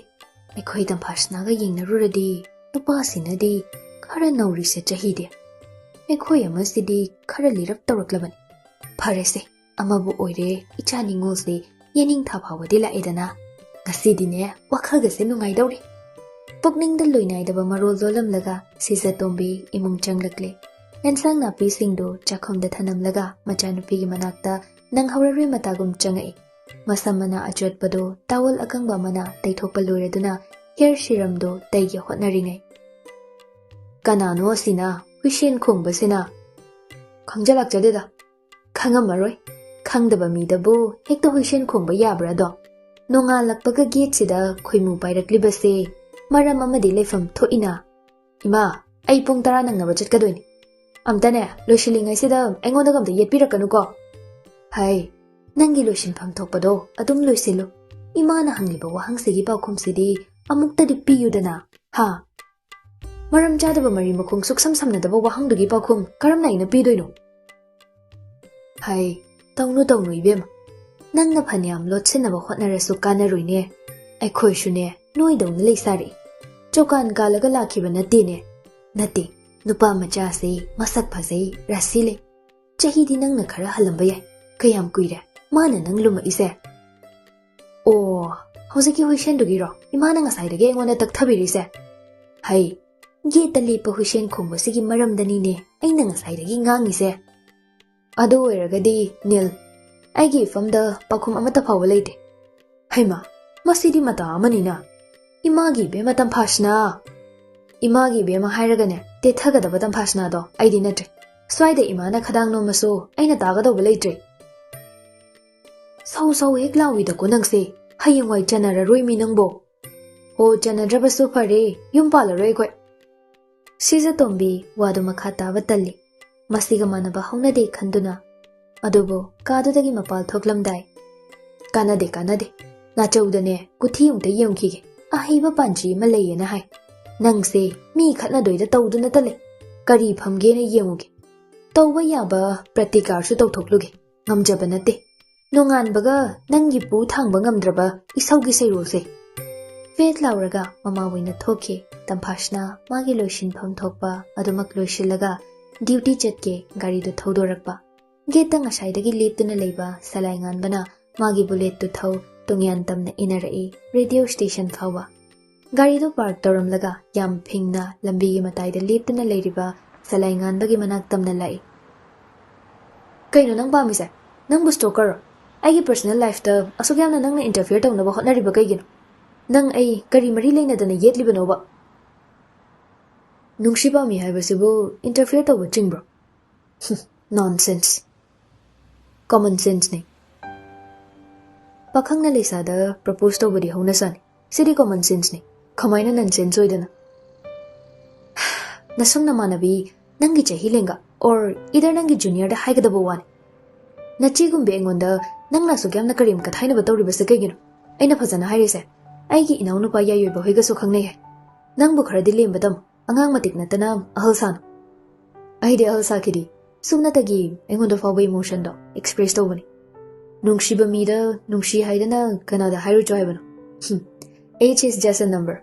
ꯑꯩꯈꯣꯏ ꯇꯝꯐꯥꯁꯅꯥꯒ ꯌꯦꯡꯅꯔꯨꯔꯗꯤ ꯅꯨꯄꯥꯁꯤꯅꯗꯤ ꯈꯔ ꯅꯧꯔꯤꯁꯦ ꯆꯍꯤꯗꯤ꯫ ꯑꯩꯈꯣꯏ ꯑꯃꯁꯤꯗꯤ ꯈꯔ ꯂꯤꯔꯞ ꯇꯧꯔꯛꯂꯕꯅꯤ꯫ ꯐꯔꯦꯁꯦ, ꯑꯃꯕꯨ ꯑꯣꯏꯔꯦ, ꯏꯆꯥ ꯅꯤꯉꯣꯜꯁꯦ ꯌꯦꯅꯤꯡꯊꯥ ꯐꯥꯎꯕꯗꯤ ꯂꯥꯛꯑꯦꯗꯅ꯫ ꯉꯁꯤꯗꯤꯅꯦ, ꯋꯥꯈꯜꯒꯁꯦ ꯅꯨꯡꯉꯥꯏꯗꯧꯔꯤ꯫ ꯄꯨꯛꯅꯤꯡꯗ ꯂꯣꯏꯅꯥꯏꯗꯕ ꯃꯔꯣꯜ ꯂꯣꯜꯂꯝꯂꯒ ꯁꯤꯖꯇꯣꯝꯕꯤ ꯏꯃꯨꯡ ꯆꯪꯂꯛꯂꯦ꯫ ꯑꯦꯟꯁꯥꯡ ꯅꯥꯄꯤꯁꯤꯡꯗꯨ ꯆꯥꯛꯈꯨꯝꯗ ꯊꯅꯝꯂꯒ ꯃꯆꯥꯅꯨꯄꯤꯒꯤ ꯃꯅꯥꯛꯇ ꯅꯪꯍꯧꯔꯔꯣꯏ ꯃꯇꯥꯒꯨꯝ ꯆꯪꯉꯛꯏ꯫ ꯃꯁꯝ ꯃꯅꯥ ꯑꯆꯣꯠꯄꯗꯨ ꯇꯥꯋꯜ ꯑꯀꯪꯕ ꯑꯃꯅ ꯇꯩꯊꯣꯛꯄ ꯂꯣꯏꯔꯗꯨꯅ ꯍꯤꯌꯔ ꯁꯤꯔꯝꯗꯨ ꯇꯩꯒꯦ ꯍꯣꯠꯅꯔꯤꯉꯩ, "ꯀꯅꯥꯅꯣ ꯑꯁꯤꯅ ꯍꯨꯏꯁꯦꯟ ꯈꯣꯡꯕꯁꯤꯅ?" "ꯈꯪꯖ ꯂꯥꯛꯆꯗꯦꯗ꯫" "ꯈꯪꯉꯝꯃꯔꯣꯏ꯫ ꯈꯪꯗꯕ ꯃꯤꯗꯕꯨ ꯍꯦꯛꯇ ꯍꯨꯏꯁꯦꯟ ꯈꯣꯡꯕ ꯌꯥꯕ꯭ꯔꯥꯗꯣ? ꯅꯣꯡꯉꯥꯜꯂꯛꯄꯒ ꯒꯦꯠꯁꯤꯗ ꯈꯣꯏꯃꯨ ꯄꯥꯏꯔꯛꯂꯤꯕꯁꯦ ꯃꯔꯝ ꯑꯃꯗꯤ ꯂꯩꯐꯝ ꯊꯣꯛꯏꯅ꯫ ꯏꯃꯥ, ꯑꯩ ꯄꯨꯡ ꯇꯔꯥ ꯅꯪꯅꯕ ꯆꯠꯀꯗꯣꯏꯅꯤ꯫ ꯑꯝꯇꯅꯦ, ꯂꯣꯏꯁꯤꯜꯂꯤꯉꯩꯁꯤꯗ ꯑꯩꯉꯣꯟꯗꯒ ꯑꯝꯇ ꯌꯦꯠꯄꯤꯔꯛꯀꯅꯨꯀꯣ꯫ ꯍꯩ, ꯅꯪꯒꯤ ꯂꯣꯏꯁꯤꯟꯐꯝ ꯊꯣꯛꯄꯗꯣ ꯑꯗꯨꯝ ꯂꯣꯏꯁꯤꯜꯂꯨ꯫ ꯏꯃꯥꯅ ꯍꯪꯂꯤꯕ ꯋꯥꯍꯪꯁꯤꯒꯤ ꯄꯥꯎꯈꯨꯝꯁꯤꯗꯤ ꯑꯃꯨꯛꯇꯗꯤ ꯄꯤꯌꯨꯗꯅ, ꯍꯥ? ꯃꯔꯝ ꯆꯥꯗꯕ ꯃꯔꯤ ꯃꯈꯣꯡ ꯁꯨꯛꯁꯝ ꯁꯝꯅꯗꯕ ꯋꯥꯍꯪꯗꯨꯒꯤ ꯄꯥꯎꯈꯨꯝ ꯀꯔꯝꯅ ꯑꯩꯅ ꯄꯤꯗꯣꯏꯅꯣ? ꯍꯩ, ꯇꯧꯅꯨ ꯇꯧꯅꯨ ꯏꯕꯦꯝꯃ꯫ ꯅꯪꯅ ꯐꯅꯌꯥꯝ ꯂꯣꯠꯁꯤꯟꯅꯕ ꯍꯣꯠꯅꯔꯁꯨ ꯀꯥꯟꯅꯔꯣꯏꯅꯦ꯫ ꯑꯩꯈꯣꯏꯁꯨꯅꯦ, ꯅꯣꯏꯗꯧꯅ ꯂꯩ ꯁꯥꯔꯛꯏ꯫ ꯆꯧꯀꯥꯟ ꯀꯥꯜꯂꯒ ꯂꯥꯛꯈꯤꯕ ꯅꯠꯇꯦꯅꯦ꯫ ꯅꯠꯇꯦ, ꯅꯨꯄꯥ ꯃꯆꯥꯁꯦ ꯃꯁꯛ ꯐꯖꯩ, ꯔꯥꯁꯤ ꯂꯩ꯫ ꯆꯍꯤꯗꯤ ꯅꯪꯅ ꯈꯔ ꯍꯜꯂꯝꯕ ꯌꯥꯏ꯫ ꯀꯌꯥꯝ ꯀꯨꯏꯔꯦ ꯃꯥꯅ ꯅꯪ ꯂꯨꯝꯃꯛꯏꯁꯦ? ꯑꯣ, ꯍꯧꯖꯤꯛꯀꯤ ꯍꯨꯏꯁꯦꯟꯗꯨꯒꯤꯔꯣ ꯏꯃꯥꯅ ꯉꯁꯥꯏꯗꯒꯤ ꯑꯩꯉꯣꯟꯗ ꯇꯛꯊꯕꯤꯔꯤꯁꯦ? ꯍꯩ, ꯒꯦꯠꯇ ꯂꯦꯞꯄ ꯍꯨꯏꯁꯦꯟ ꯈꯣꯡꯕꯁꯤꯒꯤ ꯃꯔꯝꯗꯅꯤꯅꯦ ꯑꯩꯅ ꯉꯁꯥꯏꯗꯒꯤ ꯉꯥꯡꯉꯤꯁꯦ꯫ ꯑꯗꯨ ꯑꯣꯏꯔꯒꯗꯤ ꯅꯤꯜ, ꯑꯩꯒꯤ ꯏꯐꯝꯗ ꯄꯥꯎꯈꯨꯝ ꯑꯃꯠꯇ ꯐꯥꯎꯕ ꯂꯩꯇꯦ꯫ ꯍꯩꯃꯥ, ꯃꯁꯤꯗꯤ ꯃꯇꯥ ꯑꯃꯅꯤꯅ꯫ ꯏꯃꯥꯒꯤ ꯏꯕꯦꯝꯃ ꯇꯝꯐꯥꯁꯅꯥ꯫ ꯏꯃꯥꯒꯤ ꯏꯕꯦꯝꯃ ꯍꯥꯏꯔꯒꯅꯦ, ꯇꯦꯊꯒꯗꯕ ꯇꯝꯐꯥꯁꯅꯥꯗꯣ ꯑꯩꯗꯤ ꯅꯠꯇ꯭ꯔꯦ꯫ ꯁ꯭ꯋꯥꯏꯗ ꯏꯃꯥꯅ ꯈꯗꯥꯡ ꯅꯣꯝꯃꯁꯨ ꯑꯩꯅ ꯇꯥꯒꯗꯧꯕ ꯂꯩꯇ꯭ꯔꯦ꯫ ꯁꯧ ꯁꯧ ꯍꯦꯛ ꯂꯥꯎꯏꯗꯀꯣ ꯅꯪꯁꯦ, ꯍꯌꯦꯡꯋꯥꯏ ꯆꯟꯅꯔꯔꯣꯏ ꯃꯤ ꯅꯪꯕꯣ꯫ ꯑꯣ, ꯆꯟꯅꯗ꯭ꯔꯕꯁꯨ ꯐꯔꯦ, ꯌꯨꯝ ꯄꯥꯜꯂꯔꯣꯏ ꯑꯩꯈꯣꯏ꯫ ꯁꯤꯖꯇꯣꯝꯕꯤ ꯋꯥꯗꯨ ꯃꯈꯥ ꯇꯥꯕ ꯇꯜꯂꯤ꯫ ꯃꯁꯤꯒ ꯃꯥꯟꯅꯕ ꯍꯧꯅꯗꯦ ꯈꯟꯗꯨꯅ꯫ ꯑꯗꯨꯕꯨ ꯀꯥꯗꯨꯗꯒꯤ ꯃꯄꯥꯜ ꯊꯣꯛꯂꯝꯗꯥꯏ, "ꯀꯥꯟꯅꯗꯦ, ꯀꯥꯟꯅꯗꯦ꯫ ꯅꯥꯆꯧꯗꯅꯦ ꯀꯨꯊꯤ ꯑꯃꯨꯛꯇ ꯌꯦꯡꯈꯤꯒꯦ꯫ ꯑꯍꯩꯕ ꯄꯥꯟꯖꯤ ꯑꯃ ꯂꯩꯌꯦꯅ ꯍꯥꯏ꯫ ꯅꯪꯁꯦ ꯃꯤ ꯈꯠꯅꯗꯣꯏꯗ ꯇꯧꯗꯨꯅꯇ ꯂꯩ꯫ ꯀꯔꯤ ꯐꯝꯒꯦꯅ ꯌꯦꯡꯉꯨꯒꯦ꯫ ꯇꯧꯕ ꯌꯥꯕ ꯄ꯭ꯔꯇꯤꯀꯥꯔꯁꯨ ꯇꯧꯊꯣꯛꯂꯨꯒꯦ꯫ ꯉꯝꯖꯕ ꯅꯠꯇꯦ꯫ ꯅꯣꯡꯉꯥꯟꯕꯒ ꯅꯪꯒꯤ ꯄꯨ ꯊꯥꯡꯕ ꯉꯝꯗ꯭ꯔꯕ ꯏꯁꯧꯒꯤ ꯁꯩꯔꯣꯜꯁꯦ꯫" ꯐꯦꯠ ꯂꯥꯎꯔꯒ ꯃꯃꯥ ꯑꯣꯏꯅ ꯊꯣꯛꯈꯤ꯫ ꯇꯝꯐꯥꯁꯅ ꯃꯥꯒꯤ ꯂꯣꯏꯁꯤꯟꯐꯝ ꯊꯣꯛꯄ ꯑꯗꯨꯃꯛ ꯂꯣꯏꯁꯤꯜꯂꯒ ꯗ꯭ꯌꯨꯇꯤ ꯆꯠꯀꯦ ꯒꯥꯔꯤꯗꯨ ꯊꯧꯗꯣꯔꯛꯄ꯫ ꯒꯦꯠꯇ ꯉꯁꯥꯏꯗꯒꯤ ꯂꯦꯞꯇꯨꯅ ꯂꯩꯕ ꯁꯂꯥꯏ ꯉꯥꯟꯕꯅ ꯃꯥꯒꯤ ꯕꯨꯂꯦꯠꯇꯨ ꯊꯧ ꯇꯨꯡꯌꯥꯟ ꯇꯝꯅ ꯏꯟꯅꯔꯛꯏ ꯔꯦꯗꯤꯑꯣ ꯁ꯭ꯇꯦꯁꯟ ꯐꯥꯎꯕ꯫ ꯒꯥꯔꯤꯗꯨ ꯄꯥꯔꯛ ꯇꯧꯔꯝꯂꯒ ꯌꯥꯝ ꯐꯤꯡꯅ ꯂꯝꯕꯤꯒꯤ ꯃꯇꯥꯏꯗ ꯂꯦꯞꯇꯨꯅ ꯂꯩꯔꯤꯕ ꯁꯂꯥꯏꯉꯥꯟꯕꯒꯤ ꯃꯅꯥꯛ ꯇꯝꯅ ꯂꯥꯛꯏ꯫ "ꯀꯩꯅꯣ ꯅꯪ ꯄꯥꯝꯃꯤꯁꯦ? ꯅꯪꯕꯨ ꯁ꯭ꯇꯣꯀꯔꯔꯣ? ꯑꯩꯒꯤ ꯄꯔꯁꯣꯅꯦꯜ ꯂꯥꯏꯐꯇ ꯑꯁꯨꯛ ꯌꯥꯝꯅ ꯅꯪꯅ ꯏꯟꯇꯔꯐꯤꯌꯔ ꯇꯧꯅꯕ ꯍꯣꯠꯅꯔꯤꯕ ꯀꯩꯒꯤꯅꯣ? ꯅꯪ ꯑꯩ ꯀꯔꯤ ꯃꯔꯤ ꯂꯩꯅꯗꯅ ꯌꯦꯠꯂꯤꯕꯅꯣꯕ?" "ꯅꯨꯡꯁꯤ ꯄꯥꯝꯃꯤ ꯍꯥꯏꯕꯁꯤꯕꯨ ꯏꯟꯇꯔꯐꯤꯌꯔ ꯇꯧꯕ ꯆꯤꯡꯕ꯭ꯔꯣ?" "ꯅꯣꯟꯁꯦꯟꯁ꯫ ꯀꯣꯃꯟ ꯁꯦꯟꯁꯅꯤ꯫ ꯄꯥꯈꯪꯅ ꯂꯩꯁꯥꯗ ꯄ꯭ꯔꯄꯣꯁ ꯇꯧꯕꯗꯤ ꯍꯧꯅꯁꯥꯅꯤ꯫ ꯁꯤꯗꯤ ꯀꯣꯃꯟ ꯁꯦꯟꯁꯅꯤ꯫ ꯀꯃꯥꯏꯅ ꯅꯟꯁꯦꯟꯁ ꯑꯣꯏꯗꯅ?" "ꯅꯁꯨꯝ ꯅꯃꯥꯟꯅꯕꯤ, ꯅꯪꯒꯤ ꯆꯍꯤ ꯂꯦꯡꯒ, ꯑꯣꯔ ꯏꯗꯔ ꯅꯪꯒꯤ ꯖꯨꯅꯤꯌꯔꯗ ꯍꯥꯏꯒꯗꯕ ꯋꯥꯅꯤ꯫ ꯅꯆꯦꯒꯨꯝꯕꯤ ꯑꯩꯉꯣꯟꯗ ꯅꯪꯅ ꯑꯁꯨꯛ ꯌꯥꯝꯅ ꯀꯔꯦꯝ ꯀꯊꯥꯏꯅꯕ ꯇꯧꯔꯤꯕꯁꯦ ꯀꯩꯒꯤꯅꯣ? ꯑꯩꯅ ꯐꯖꯅ ꯍꯥꯏꯔꯤꯁꯦ, ꯑꯩꯒꯤ ꯏꯅꯥꯎꯅꯨꯄꯥ ꯌꯥꯏꯑꯣꯏꯕ ꯍꯣꯏꯒꯁꯨ ꯈꯪꯅꯩ ꯍꯥꯏ꯫ ꯅꯪꯕꯨ ꯈꯔꯗꯤ ꯂꯦꯝꯕ ꯇꯝꯃꯨ꯫ ꯑꯉꯥꯡ ꯃꯇꯤꯛ ꯅꯠꯇꯅ ꯑꯍꯜ ꯁꯥꯅꯨ꯫" "ꯑꯩꯗꯤ ꯑꯍꯜ ꯁꯥꯈꯤꯗꯦ꯫ ꯁꯨꯞꯅꯇꯒꯤ ꯑꯩꯉꯣꯟꯗ ꯐꯥꯎꯕ ꯏꯃꯣꯁꯟꯗꯣ ꯑꯦꯛꯁꯄ꯭ꯔꯦꯁ ꯇꯧꯕꯅꯤ꯫ ꯅꯨꯡꯁꯤꯕ ꯃꯤꯗ ꯅꯨꯡꯁꯤ ꯍꯥꯏꯗꯅ ꯀꯅꯥꯗ ꯍꯥꯏꯔꯨꯆꯣ ꯍꯥꯏꯕꯅꯣ? Age is just a number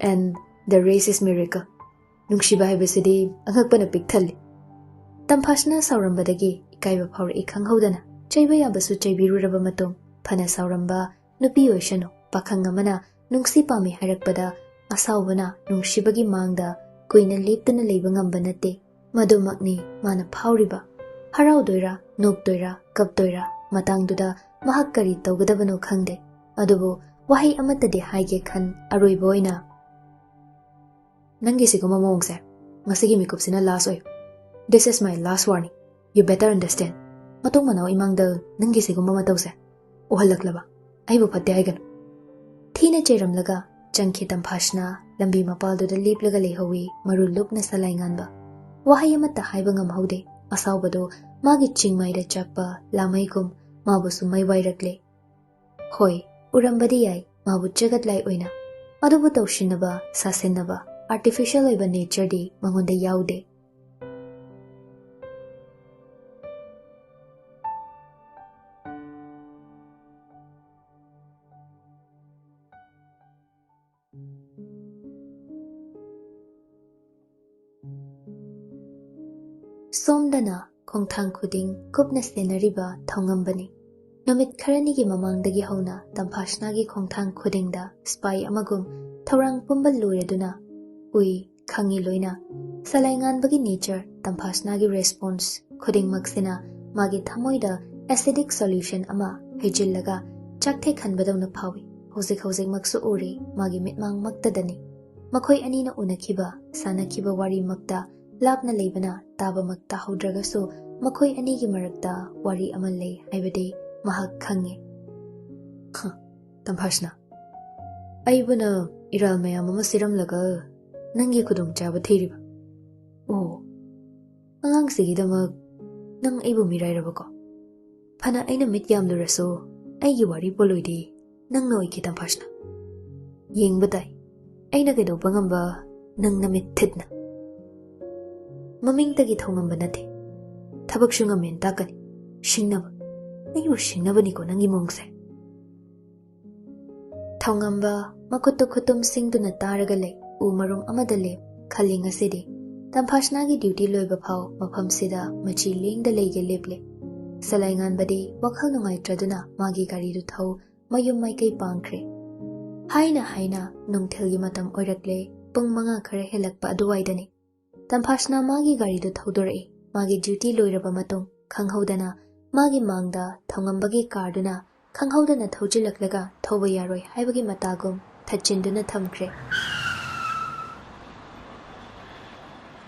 and the race is miracle꯫ ꯅꯨꯡꯁꯤꯕ ꯍꯥꯏꯕꯁꯤꯗꯤ ꯑꯉꯛꯄꯅ ꯄꯤꯛ ꯊꯜꯂꯤ꯫" ꯇꯝꯐꯥꯁꯅ ꯁꯥꯎꯔꯝꯕꯗꯒꯤ ꯏꯀꯥꯏꯕ ꯐꯥꯎꯔꯛꯏ ꯈꯪꯍꯧꯗꯅ꯫ ꯆꯩꯕ ꯌꯥꯕꯁꯨ ꯆꯩꯕꯤꯔꯨꯔꯕ ꯃꯇꯨꯡ, ꯐꯅ ꯁꯥꯎꯔꯝꯕ ꯅꯨꯄꯤ ꯑꯣꯏꯁꯅꯨ, ꯄꯥꯈꯪ ꯑꯃꯅ ꯅꯨꯡꯁꯤ ꯄꯥꯝꯃꯤ ꯍꯥꯏꯔꯛꯄꯗ ꯑꯁꯥꯎꯕꯅ ꯅꯨꯡꯁꯤꯕꯒꯤ ꯃꯥꯡꯗ ꯀꯨꯏꯅ ꯂꯦꯞꯇꯨꯅ ꯂꯩꯕ ꯉꯝꯕ ꯅꯠꯇꯦ꯫ ꯃꯗꯨꯃꯛꯅꯤ ꯃꯥꯅ ꯐꯥꯎꯔꯤꯕ꯫ ꯍꯔꯥꯎꯗꯣꯏꯔꯥ, ꯅꯣꯛꯇꯣꯏꯔꯥ, ꯀꯞꯇꯣꯏꯔꯥ, ꯃꯇꯥꯡꯗꯨꯗ ꯃꯍꯥꯛ ꯀꯔꯤ ꯇꯧꯒꯗꯕꯅꯣ ꯈꯪꯗꯦ꯫ ꯑꯗꯨꯕꯨ ꯋꯥꯍꯩ ꯑꯃꯠꯇꯗꯤ ꯍꯥꯏꯒꯦ ꯈꯟ ꯑꯔꯣꯏꯕ ꯑꯣꯏꯅ, "ꯅꯪꯒꯤ ꯁꯤꯒꯨꯝꯕ ꯃꯑꯣꯡꯁꯦ ꯉꯁꯤꯒꯤ ꯃꯤꯀꯨꯞꯁꯤꯅ ꯂꯥꯁ ꯑꯣꯏꯌꯨ꯫ This is my last warning. You better understand꯫ ꯃꯇꯨꯡ ꯃꯅꯥꯎ ꯏꯃꯥꯡꯗ ꯅꯪꯒꯤ ꯁꯤꯒꯨꯝꯕ ꯃꯇꯧꯁꯦ ꯎꯍꯜꯂꯛꯂꯕ ꯑꯩꯕꯨ ꯐꯠꯇꯦ ꯍꯥꯏꯒꯅꯨ꯫" ꯊꯤꯅ ꯆꯩꯔꯝꯂꯒ ꯆꯪꯈꯤ ꯇꯝꯐꯥꯁꯅ ꯂꯝꯕꯤ ꯃꯄꯥꯜꯗꯨꯗ ꯂꯦꯞꯂꯒ ꯂꯩꯍꯧꯏ ꯃꯔꯨ ꯂꯨꯞꯅ ꯁꯂꯥꯏ ꯉꯥꯟꯕ꯫ ꯋꯥꯍꯩ ꯑꯃꯠꯇ ꯍꯥꯏꯕ ꯉꯝꯍꯧꯗꯦ꯫ ꯑꯁꯥꯎꯕꯗꯨ ꯃꯥꯒꯤ ꯆꯤꯡꯃꯩꯗ ꯆꯥꯛꯄ ꯂꯥꯃꯩꯒꯨꯝ ꯃꯥꯕꯨꯁꯨ ꯃꯩ ꯋꯥꯏꯔꯛꯂꯦ꯫ ꯍꯣꯏ, ꯎꯔꯝꯕꯗꯤ ꯌꯥꯏ ꯃꯥꯕꯨ ꯖꯒꯠ ꯂꯥꯏ ꯑꯣꯏꯅ, ꯑꯗꯨꯕꯨ ꯇꯧꯁꯤꯟꯅꯕ, ꯁꯥꯁꯤꯟꯅꯕ, ꯑꯥꯔꯇꯤꯐꯤꯁꯤꯌꯦꯜ ꯑꯣꯏꯕ ꯅꯦꯆꯔꯗꯤ ꯃꯉꯣꯟꯗ ꯌꯥꯎꯗꯦ꯫ ꯁꯣꯝꯗꯅ ꯈꯣꯡꯊꯥꯡ ꯈꯨꯗꯤꯡ ꯀꯨꯞꯅ ꯁꯦꯟꯅꯔꯤꯕ ꯊꯧꯉꯝꯕꯅꯤ꯫ ꯅꯨꯃꯤꯠ ꯈꯔꯅꯤꯒꯤ ꯃꯃꯥꯡꯗꯒꯤ ꯍꯧꯅ ꯇꯝꯐꯥꯁꯅꯥꯒꯤ ꯈꯣꯡꯊꯥꯡ ꯈꯨꯗꯤꯡꯗ ꯁ꯭ꯄꯥꯏ ꯑꯃꯒꯨꯝ ꯊꯧꯔꯥꯡ ꯄꯨꯝꯕ ꯂꯣꯏꯔꯗꯨꯅ ꯎꯏ, ꯈꯪꯉꯤ ꯂꯣꯏꯅ꯫ ꯁꯂꯥꯏꯉꯥꯟꯕꯒꯤ ꯅꯦꯆꯔ, ꯇꯝꯐꯥꯁꯅꯥꯒꯤ ꯔꯦꯁꯄꯣꯟꯁ ꯈꯨꯗꯤꯡꯃꯛꯁꯤꯅ ꯃꯥꯒꯤ ꯊꯃꯣꯏꯗ ꯑꯦꯁꯤꯗꯤꯛ ꯁꯣꯂ꯭ꯌꯨꯁꯟ ꯑꯃ ꯍꯩꯖꯤꯜꯂꯒ ꯆꯥꯛꯊꯦꯛꯍꯟꯕꯗꯧꯅ ꯐꯥꯎꯏ꯫ ꯍꯧꯖꯤꯛ ꯍꯧꯖꯤꯛꯃꯛꯁꯨ ꯎꯔꯤ, ꯃꯥꯒꯤ ꯃꯤꯠꯃꯥꯡꯃꯛꯇꯗꯅꯤ꯫ ꯃꯈꯣꯏ ꯑꯅꯤꯅ ꯎꯅꯈꯤꯕ, ꯁꯥꯟꯅꯈꯤꯕ ꯋꯥꯔꯤꯃꯛꯇ ꯂꯥꯞꯅ ꯂꯩꯕꯅ ꯇꯥꯕꯃꯛ ꯇꯥꯍꯧꯗ꯭ꯔꯒꯁꯨ ꯃꯈꯣꯏ ꯑꯅꯤꯒꯤ ꯃꯔꯛꯇ ꯋꯥꯔꯤ ꯑꯃ ꯂꯩ ꯍꯥꯏꯕꯗꯤ ꯃꯍꯥꯛ ꯈꯪꯉꯤ꯫ ꯍ, ꯇꯝꯐꯥꯁꯅꯥ, ꯑꯩꯕꯨꯅ ꯏꯔꯥꯜ ꯃꯌꯥꯝ ꯑꯃ ꯁꯤꯔꯝꯂꯒ ꯅꯪꯒꯤ ꯈꯨꯗꯣꯡꯆꯥꯕ ꯊꯤꯔꯤꯕ? ꯑꯣ, ꯑꯉꯥꯡꯁꯤꯒꯤꯗꯃꯛ ꯅꯪ ꯑꯩꯕꯨ ꯃꯤꯔꯥꯏꯔꯕꯀꯣ? ꯐꯅ ꯑꯩꯅ ꯃꯤꯠ ꯌꯥꯝꯂꯨꯔꯁꯨ ꯑꯩꯒꯤ ꯋꯥꯔꯤ ꯄꯣꯂꯣꯏꯗꯤ ꯅꯪꯅ ꯑꯣꯏꯈꯤ, ꯇꯝꯐꯥꯁꯅꯥ꯫ ꯌꯦꯡꯕ ꯇꯥꯏ, ꯑꯩꯅ ꯀꯩꯗꯧꯕ ꯉꯝꯕ ꯅꯪ ꯅꯃꯤꯠ ꯊꯤꯠꯅ꯫ ꯃꯃꯤꯡꯇꯒꯤ ꯊꯧꯉꯝꯕ ꯅꯠꯇꯦ, ꯊꯕꯛꯁꯨ ꯉꯝꯃꯦꯅ ꯇꯥꯛꯀꯅꯤ꯫ ꯁꯤꯡꯅꯕ, ꯑꯩꯕꯨ ꯁꯤꯡꯅꯕꯅꯤꯀꯣ ꯅꯪꯒꯤ ꯃꯑꯣꯡꯁꯦ꯫ ꯊꯧꯉꯝꯕ ꯃꯈꯨꯠꯇꯨ ꯈꯨꯇꯨꯝ ꯁꯤꯡꯗꯨꯅ ꯇꯥꯔꯒ ꯂꯩ꯫ ꯎ ꯃꯔꯨꯝ ꯑꯃꯗ ꯂꯦꯞ ꯈꯜꯂꯤ ꯉꯁꯤꯗꯤ꯫ ꯇꯝꯐꯥꯁꯅꯥꯒꯤ ꯗ꯭ꯌꯨꯇꯤ ꯂꯣꯏꯕ ꯐꯥꯎ ꯃꯐꯝꯁꯤꯗ ꯃꯆꯤ ꯂꯦꯡꯗ ꯂꯩꯒꯦ ꯂꯦꯞꯂꯦ꯫ ꯁꯂꯥꯏꯉꯥꯟꯕꯗꯤ ꯋꯥꯈꯜ ꯅꯨꯡꯉꯥꯏꯇ꯭ꯔꯗꯨꯅ ꯃꯥꯒꯤ ꯒꯥꯔꯤꯗꯨ ꯊꯧ ꯃꯌꯨꯝ ꯃꯥꯏꯀꯩ ꯄꯥꯡꯈ꯭ꯔꯦ꯫ ꯍꯥꯏꯅ ꯍꯥꯏꯅ ꯅꯨꯡꯊꯤꯜꯒꯤ ꯃꯇꯝ ꯑꯣꯏꯔꯛꯂꯦ꯫ ꯄꯨꯡ ꯃꯉꯥ ꯈꯔ ꯍꯦꯜꯂꯛꯄ ꯑꯗꯨꯋꯥꯏꯗꯅꯤ꯫ ꯇꯝꯐꯥꯁꯅꯥ ꯃꯥꯒꯤ ꯒꯥꯔꯤꯗꯨ ꯊꯧꯗꯣꯔꯛꯏ꯫ ꯃꯥꯒꯤ ꯗ꯭ꯌꯨꯇꯤ ꯂꯣꯏꯔꯕ ꯃꯇꯨꯡ ꯈꯪꯍꯧꯗꯅ ꯃꯥꯒꯤ ꯃꯥꯡꯗ ꯊꯧꯉꯝꯕꯒꯤ ꯀꯥꯔꯗꯨꯅ ꯈꯪꯍꯧꯗꯅ ꯊꯧꯖꯤꯜꯂꯛꯂꯒ ꯊꯧꯕ ꯌꯥꯔꯣꯏ ꯍꯥꯏꯕꯒꯤ ꯃꯇꯥꯒꯨꯝ ꯊꯠꯆꯤꯟꯗꯨꯅ ꯊꯝꯈ꯭ꯔꯦ꯫